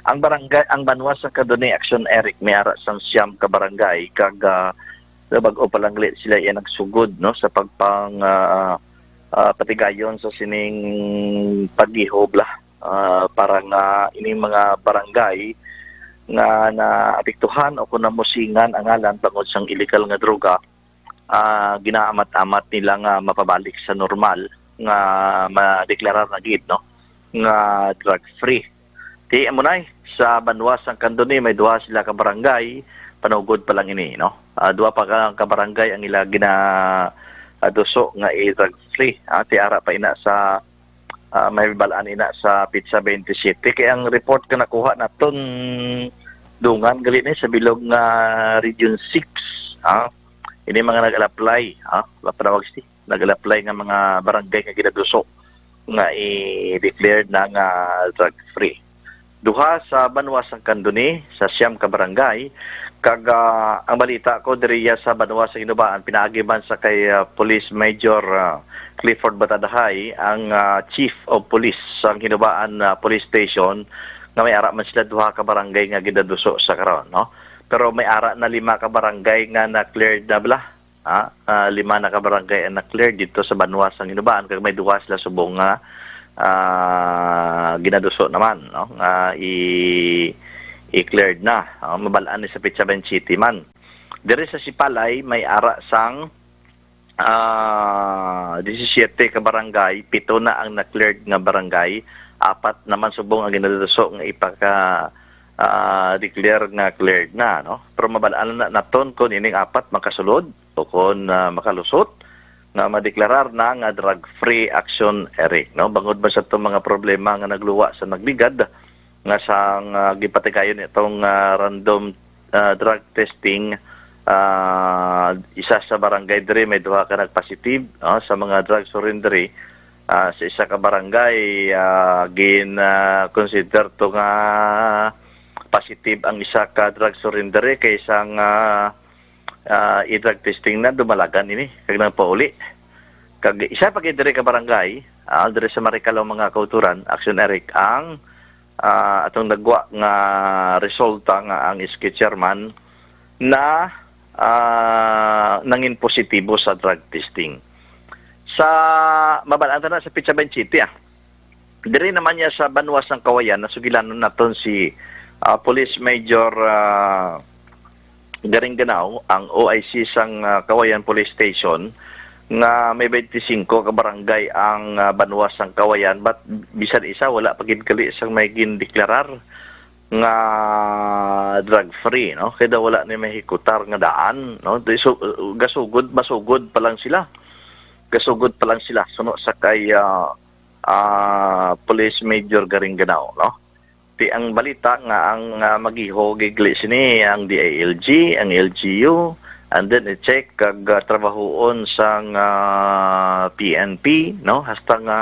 Ang barangay, ang banwa sang Candoni, Action Eric, may ara sang siyam ka barangay kag ah, sa bag-o pa lang gali sila iya nagsugod, no, sa pagpang ah, ah, patigayon sa sining paggihob la, ah, para nga ining mga barangay nga naapektuhan o kung namusingan ang ngalan bangod sang illegal nga droga, ah, ginaamat-amat nila nga mapabalik sa normal nga madeklarar na gid, no, nga drug free. Ti amo na, sa banwa sang Candoni may duha sila ka barangay, panugod pa lang ini, no? Ah, duha pa ka, ka barangay ang ila gina ah, duso nga i-drug free. Ah, ti ara pa ina sa ah, may balaan ina sa pitsa twenty-seven. Kay ang report nga nakuha naton dungan gali ni sa bilog nga Region six. Ah, ini mga nag-apply, ah, wala pa nawag si nag-apply nga mga barangay nga ginaduso nga i-declare na nga drug free. Duha sa banwa sang Candoni, sa siyam ka barangay, kag ah, ang balita ko diriya sa banwa sa Hinubaan, pinaagi man sa kay ah, Police Major ah, Clifford Batadhay, ang ah, Chief of Police sang Hinubaan ah, Police Station, nga may ara man sila duha ka barangay nga ginaduso sa karon, no? Pero may ara na lima ka barangay nga na-cleared na bala. Ah, ah, lima na ka barangay ang na-clear dito sa banwa sang Hinubaan, kag may duha sila subong nga ah, ginaduso naman, no, nga i i-cleared na. Ah, mabalaan ni sa pitsa twenty-seven man. Diri sa Sipalay may ara sang ah, disisiete ka barangay, pito na ang na-cleared nga barangay, apat naman subong ang ginaduso nga ipaka ah, declare nga cleared na, no? Pero mabalaan na naton kung ining apat makasulod o kung ah, makalusot nga madeklarar na nga drug-free Action Eric, no? Bangod ba sa itong mga problema nga nagluwa sa nagligad nga sang ah, gipatigayon itong ah, random ah, drug testing, ah, isa sa barangay diri may duha ka nagpositive, ah, sa mga drug surrendery, ah, sa isa ka barangay, ah, gin ah, consider to nga positive ang isa ka drug surrendery kay isang ah, ah, i-drug testing na dumalagan ini kag nagpauli. Kag isa pa gid diri ka barangay, ah, diri sa Maricalao, mga kauturan, Action Eric, ang ah, atong nagwa nga resulta nga ang S K chairman na ah, nangin positibo sa drug testing. Sa mabalaan ta na sa pitsa twenty-seven, ah. Diri naman niya sa banwa sang Kawayan, nasugilanon naton si ah, Police Major ah, Garinganao, ang O I C sang ah, Kawayan Police Station, nga may twenty-five ka barangay ang, ah, banwa sang Kawayan, but bisan isa wala pa gid gali sang may gindeklarar nga drug free, no? Kay daw wala ni mahikutar nga daan, no? Di su-, gasugod, masugod pa lang sila. Gasugod pa lang sila suno sa kay, ah, ah, Police Major Garingganao, no? Ti ang balita nga ang, ah, mag-iho gid gali sini ang D I L G, ang L G U, and then i-check kag, ah, trabahoon sang, ah, P N P, no? Hasta nga,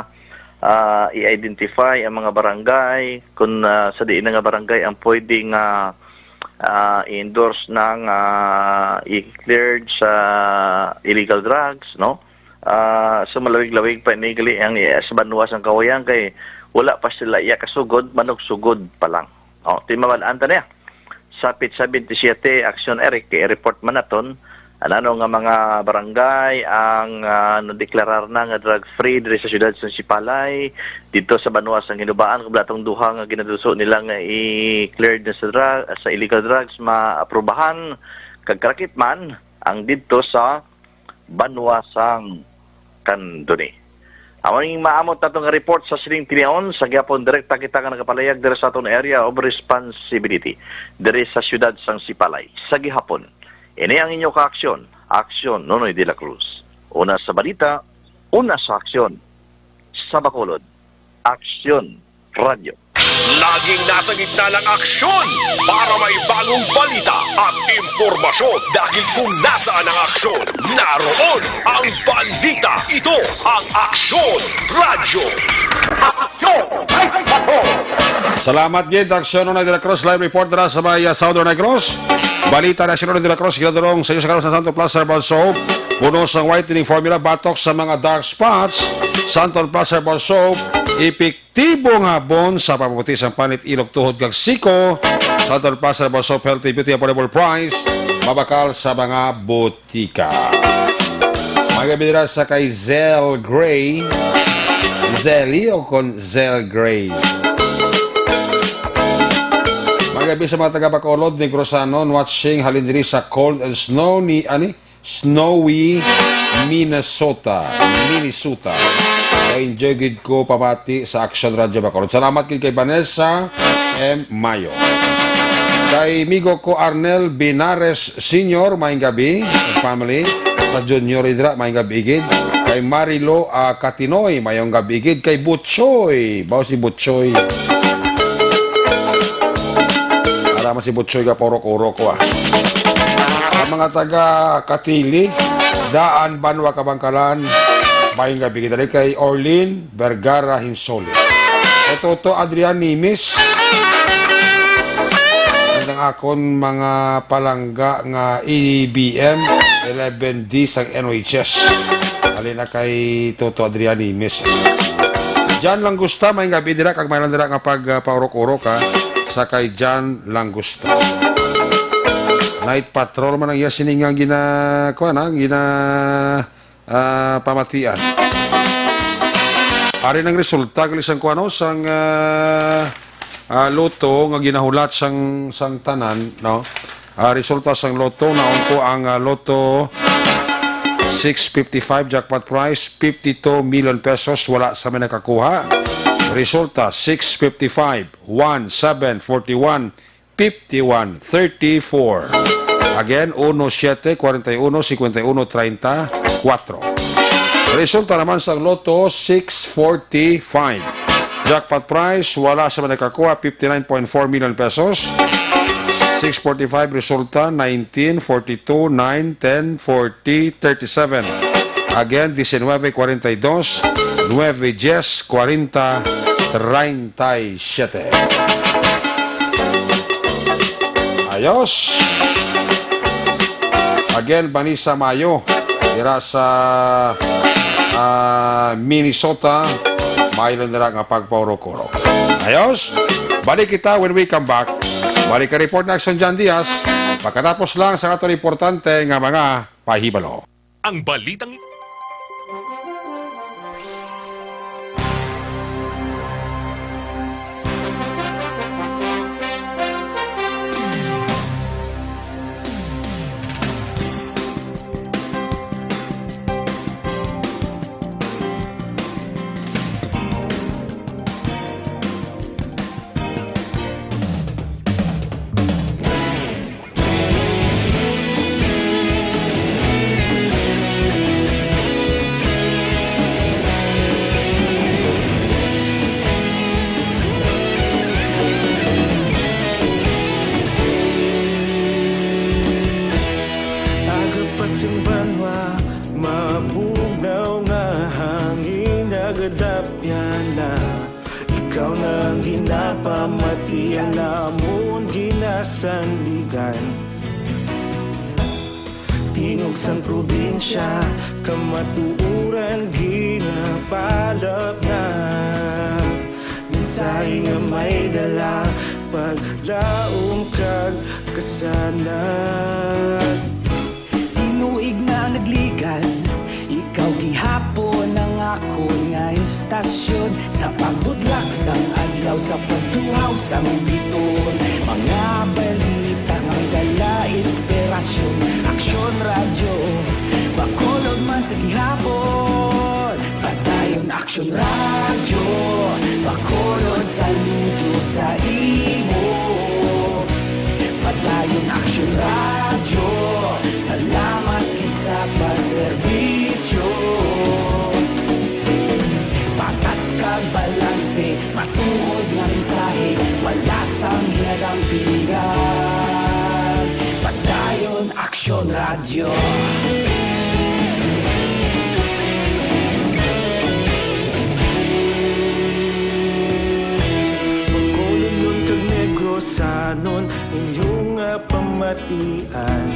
ah, i-identify ang mga barangay, kung, ah, sa diin na nga barangay ang pwede nga, ah, i-endorse na nga i-cleared sa illegal drugs, no? Ah, so malawig-lawig pa ini gali ang, eh, sa banwa sang Kawayan kay wala pa sila iya kasugod, manugsugod pa lang. Oh, ti mabal-an ta niya. Sa petsa twenty-seven, Action Eric, i-report man naton, ano nga mga barangay ang, ah, nadeklarar na nga drug free diri sa siyudad sa Sipalay, dito sa banwa sang Hinubaan, kabla tong duha nga ginaduso nila nga i-cleared na sa drug, sa illegal drugs, maaprubahan, kag karakit man ang didto sa banwa sang Candoni. Amo ning maamot nato nga report sa sining tiniaon. Sa gihapon, direkta kita nga nagapalayag diri sa aton area of responsibility, diri sa siyudad sang Sipalay. Sa gihapon, ini ang inyo kaaksyon, Aksyon Nonoy de la Cruz. Una sa balita, una sa aksyon. Sa Bacolod, Aksyon Radyo. Laging nasa gitna ng aksyon para may bagong balita at impormasyon. Dahil kung nasaan ang aksyon, naroon ang balita. Ito ang Aksyon Radyo. Salamat gid, Aksyon Nonoy de la Cruz, live report dira sa may, ah, Southern Negros. Balita ni Aksyon Nonoy de la Cruz, ginadurong sa iyo sa karon sa Santon Plaza Herbal Soap. Puno sang whitening formula, batok sa mga dark spots. Santon Plaza Herbal Soap, epektibo nga habon sa pagpaputi sang panit, ilok, tuhod, kag siko. Santon Plaza Herbal Soap, healthy beauty, affordable price. Mabakal sa mga butika. Mga gabidra sa kay Zel Gray. Zelly o kon Zel Gray? Magabi sa mga taga Bacolod, Negros Anon, watching halin diri sa cold and snow ni, ani, snowy Minnesota, Minnesota. Kay enjoy gid ko pamati sa Action Radio Bacolod. Salamat gid kay Vanessa M Mayo. Kay migo ko Arnel Binares Senior, maayong gabi, family. Sa Junior Idra, maayong gabi gid. Kay Marilo, ah, Katinoy, maayong gabi gid. Kay Butchoy, bawo si Butchoy. Para man si Butchoy ka paurok-urok ko, ah. Ang mga taga Katili, Daan, Banwa, Kabangkalan, maayong gabi gid. Dali kay Orlin Vergara Hinsoli. Kay Toto Adrian Nimis. Ang akon mga palangga nga A B M eleven D sang N O H S. Halin na kay Toto Adrian Nimis. John Langusta, maayong gabi dira, kag may lang dira nga pag, ah, paurok-urok, ha, sa kay John Langusta. Night patrol man ang iya sini nga gina-, kuwan, ha, gina-, ah, pamatian. Ari nang resulta, gali sang kuwan, no, sang, ah, ah, lotto nga ginahulat sang, sang tanan, no? Ah, resulta sang lotto, naon ko ang, ah, lotto six fifty-five, jackpot prize, fifty-two million pesos, wala sa may nakakuha. Resulta, six fifty-five, one, seven, forty-one, fifty-one, thirty-four. Again, uno, siete, cuarenta y uno, cincuenta y uno, treinta, cuatro. Resulta naman sa Lotto six forty-five. Jackpot prize, wala sa may nakakuha, fifty-nine point four million pesos. Six forty-five resulta, nineteen, forty-two, nine, ten, forty, thirty-seven. Again, diecinueve, cuarenta y dos, nueve, diez, cuarenta, treinta y siete. Ayos. Again, Vanessa Mayo, dira sa, ah, Minnesota, maayo lang dira nga pagpaurok-urok. Ayos. Balik kita when we come back. Balik ka report na Action John Diaz. Pagkatapos lang sa aton importante nga mga pahibalo. Ang balitang Yana, ikaw na ang ginapamati, ang lamon ginasandigan. Tingog sang probinsya, kamatuoran ginapalapnag. Mensahe nga may dala, paglaom kag kasanag. Tinuig na nagligan, ikaw gihapon ang akon nga istasyon. Sa pagbutlak sang adlaw, sa pagtuhaw sang biton, mga balita nga may dala inspirasyon. Aksyon Radyo, Bacolod man sa gihapon. Padayon Aksyon Radyo, Bacolod, saludo sa imo. Padayon Aksyon Radyo, salamat gid sa pagserbisyo. Patas kag balanse, matuod nga mensahe, wala sang ginadampingan. Padayon Aksyon Radyo. Bacolodnon kag Negrosanon, inyo nga pamatian.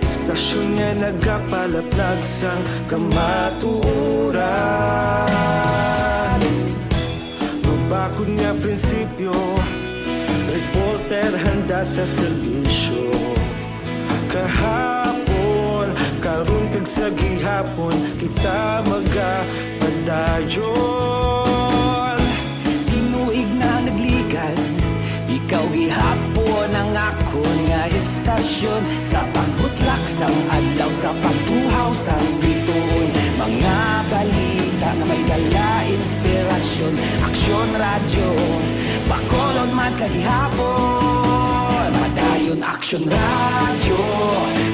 Istasyon nga nagapalaplag sang kamatuoran. Mabakod nga prinsipyo, reporter handa sa serbisyo. Kahapon, karon kag sa gihapon, kita magapadayon. Tinuig na nagligan, ikaw gihapon ang akon nga istasyon. Sa pagbutlak sang adlaw, sa pagtuhaw sang bituon, mga balita nga may dala inspirasyon. Aksyon Radyo, Bacolod man sa gihapon. Padayon Aksyon Radyo,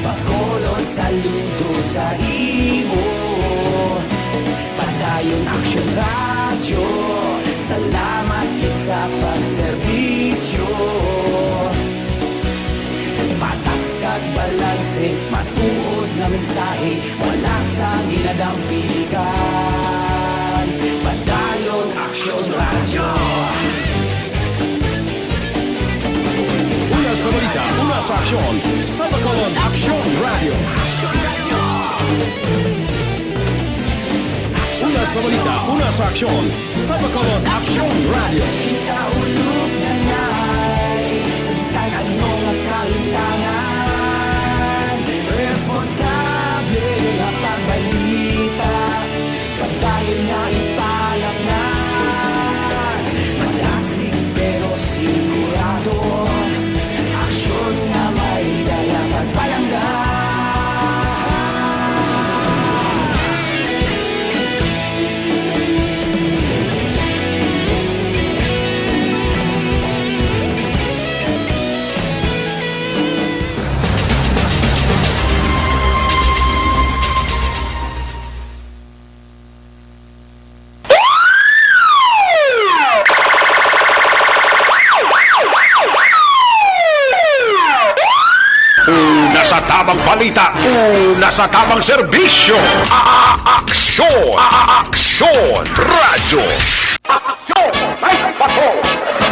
Bacolod, saludo sa imo. Padayon Aksyon Radyo, salamat gid sa pagserbisyo. Patas kag balanse, matuod nga mensahe, wala sang ginadampingan. Padayon Aksyon Radyo. Una sa balita, una sa aksyon, sa Bacolod Aksyon Radyo. Una sa balita, una sa aksyon, sa Bacolod Aksyon Radyo. Kita ulog na ngay, sa bisan ano nga kalimtangan, responsable nga pagbalita. Padayon nga ipalapngan, malasig pero sigurado. Aksyon nga may dala pagpalangga. Una sa tamang balita, una sa tamang serbisyo. A-, a-, aksyon, a-, a-, aksyon, radyo. Aksyon, may patrol.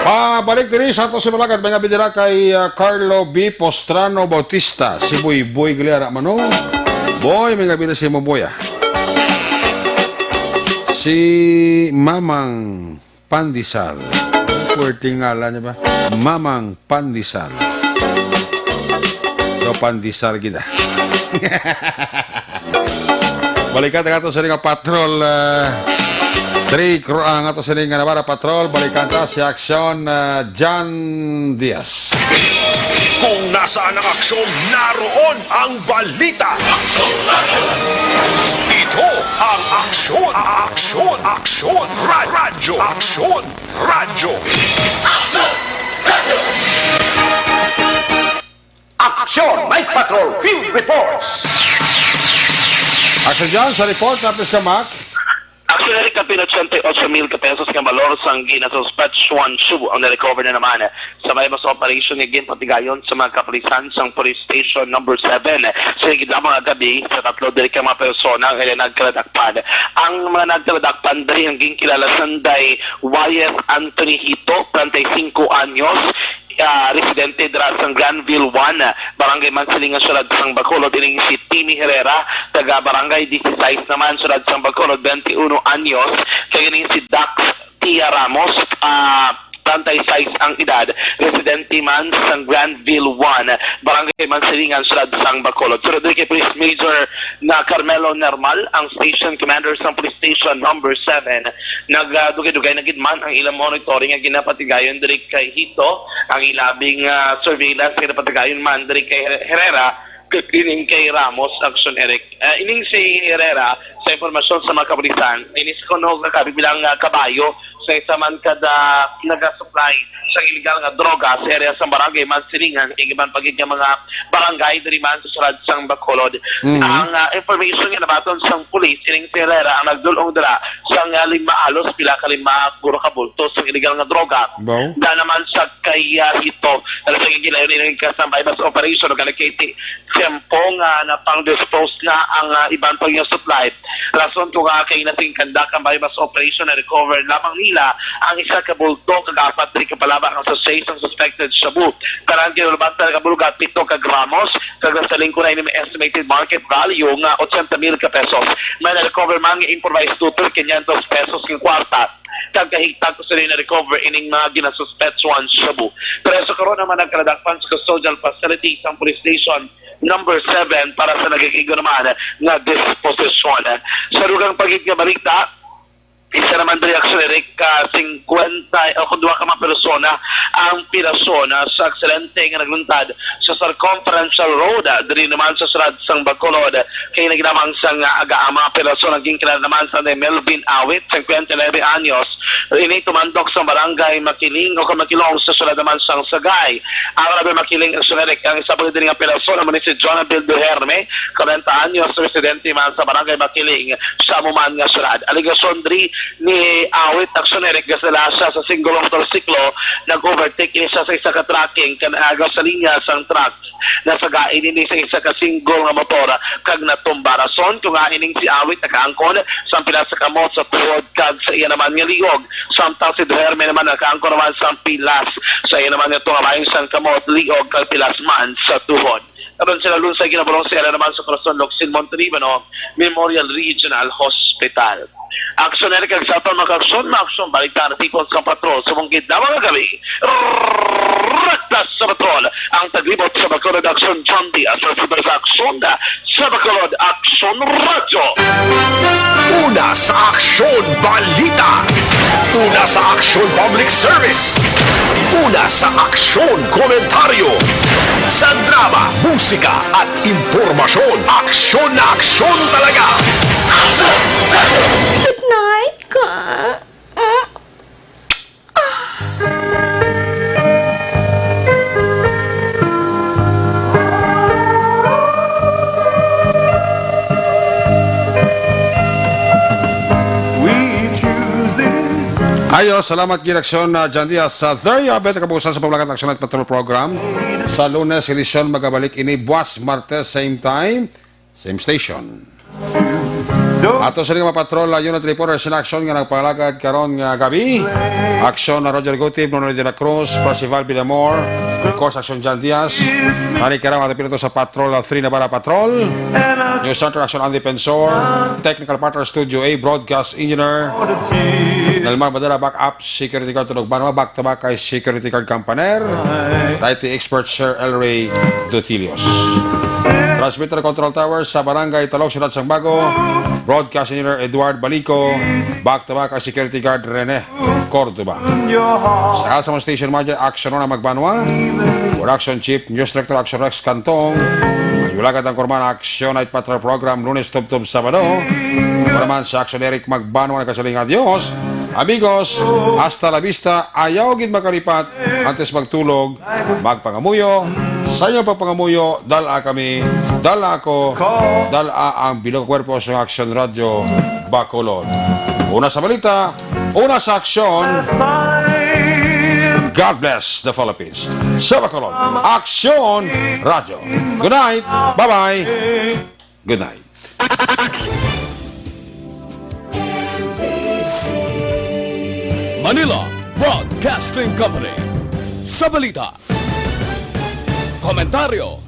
Pabalik diri sa ato si Malagat, mga bidira kay, ah, Carlo B. Postrano Bautista, si Boy Boy Galera, mano. Boy, may nga bida si mo, Boy, ah. Si Mamang Pandesal. Pwerte ngalan niya ba? Mamang Pandesal. So, pandesal gid, ah. Balikan ta ato sa nga patrol, ah, three, cro-, ang ato sa nga Navarra Patrol, balikan ta si Aksyon, ah, John Diaz. Kung nasaan ang aksyon, naroon ang balita. Ito ang Aksyon, Aksyon, Aksyon, Ra-, Radyo, Aksyon, Radyo. Aksyon! Aksyon! Night Patrol Field Reports! Aksyon dyan sa report, lapis ka, Mac. Sila kapin ochenta y ocho mil ka pesos nga balor sang ginasuspetsyohan subo ang na-recover na naman sa may mas operation nga ginpatigayon sa mga kapulisan sang Police Station Number Seven. Sa gid lamang nga gabi, sa tatlo diri ka mga persona ang ila nagkaladakpan. Ang mga nagkaladakpan diri ang ginkilala sanday Y F Anthony Hito, treinta y cinco anyos, ah, residente dira sa Granville One, Barangay Mansilingan, Syudad sang Bacolod, ining si Timmy Herrera, taga Barangay Dieciséis naman, Syudad sang Bacolod, twenty uno anyos, kag ining si Dax Tia Ramos, ah, treinta y seis ang edad, residente man sang Granville One, Barangay Mansilingan, Syudad sang Bacolod. Pero diri kay Police Major na Carmelo Nermal, ang Station Commander sang Police Station Number Seven, nagdugay-dugay na gid man ang ilang monitoring nga ginapatigayon diri kay Hito, ang ilabing, ah, surveillance nga napatigayon man diri kay Her-, Herrera, kag ining kay Ramos, Action Eric. Ah, ining si Herrera, sa impormasyon sa mga kapulisan, inis kuno nga kabi bilang, ah, kabayo sa isa man kada nagasupply sa illegal nga droga sa area sa Barangay Mansilingan, ing iban pa gid nga mga barangay diri man sa Syudad sang Bacolod. Mhm. Ang, ah, information nga nabaton sang pulis, ining si Herrera ang nagdul-ong dira sang, ah, lima, halos pila ka lima, puro ka bulto sang illegal nga droga. Baw? Da naman sa kay, ah, Hito, na sa gigilayon ining kasambay mas operation o kay ti-, tiyempo nga napang-dispose na ang, ah, iban pa nga supply. Rason ko nga kay nasing kandak ang buy-bust operation, na-recover lamang nila ang isa ka bulto kag apat diri ka palaba nga sachet sang suspected shabu. Tanan ginulbatan nga bulga pito ka gramos, kag nasaling ko na ini may estimated market value nga ochenta mil ka pesos. May na-recover man nga improvised tutor, quinientos pesos nga kwarta. Kag kahigtag ko sila na-recover ining mga ginasuspetsuhan shabu. Pero sa karon naman nagkaladakpan sa custodial facility sang police station number seven para sa nagakig-on naman nga disposisyon. Sa dugang pa gid nga balita, isa naman diri, Action Eric, ka singkwenta o kung duha ka mga persona ang pirason, ah, sa aksidente nga nagluntad sa Circumferential Road, ah, diri naman sa syudad sang Bacolod. Kay naginamang sang, ah, aga ang mga pirason, naging kilala naman sa ni Melvin Awit, singkwenta y nuebe anyos, ini tumandok sa barangay Makiling o kung Makilong sa syudad naman sang Sagay. Ang Barangay Makiling, Action Eric, ang isa pa diri nga pirason naman ni si Jonabel Duherme, kwarenta anyos, residente man sa Barangay Makiling, sa amo man nga syudad. Alegasyon diri ni Awit, Action Eric, gasala siya sa single motorsiklo, nag-overtake ini siya sa isa ka trucking, kan-, aga sa linya sang truck. Nasagain ini sa isa ka single nga motor kag natumba. Rason kung ngaa ining si Awit nakaangkon sang pilas sa kamot sa tuhod kag sa iya naman nga liog, samtang si Duherme naman nakaangkon naman sang pilas sa iya naman nga tunga, bahin sang kamot, liog kag pilas man sa tuhod. Karon sila lunsay ginabulong sa ila naman sa Corazon Locsin Montalibano Memorial Regional Hospital. Aksyon na kag sa pamag-aksyon, maaksyon balik ta tipon sa patrol sa mong gidawang gabi. Raktas sa patrol, ang taglibot sa Bacolod Aksyon, John Diaz, sa sa Aksyon, sa Bacolod Aksyon Radyo. Una sa aksyon, balita. Una sa aksyon, public service. Una sa aksyon, komentaryo. Sa drama, musika, at impormasyon, aksyon na aksyon talaga. Good night, ka. Ayo, salamat gid, Aksyon, ah, John Diaz. Ah, there you have it, kabuusan sa pamalakat Aksyon at Patrol Program. Sa Lunes edisyon, magabalik ini buwas Martes, same time, same station. Ato sa mga patrol, ah, unit reporters in action nga nagpangalagad karon nga gabi. Aksyon na Roger Gutib, Nonay de la Cruz, Percival Villamor, of course, Aksyon John Diaz. Nani karon, ato pinato sa Patrol, ah, three Navarra Patrol. News Center, Aksyon Andy Pensor. Technical Partner, Studio A, Broadcast Engineer Nelmar Madala, backup security guard, Tunog Banwa, back to back kay security guard Campaner, I T expert Sir Elray Dutilios. Transmitter control tower sa Barangay Talog, Syudad sang Bago, broadcast engineer Edward Balico, back to back kay security guard Rene Cordoba. Sa Kalsamang Station Manager, Action Rona Magbanwa, Production Chief, News Director, Action Rex Cantong, Yulagat ang Kurman, Action Night Patrol Program, Lunes tubtob Sabado. Ako naman sa Action Eric Magbanwa, nagkasiling, adios. Amigos, hasta la vista, ayaw gid makalipat. Antes magtulog, magpangamuyo. Sa inyong pagpangamuyo, dala kami, dala ako, dala ang bilog kwerpo sa Action Radio Bacolod. Una sa balita, una sa aksyon. God bless the Philippines. Sa Bacolod, Aksyon Radyo. Good night. Bye-bye. Good night. Manila Broadcasting Company. Sa balita, komentaryo,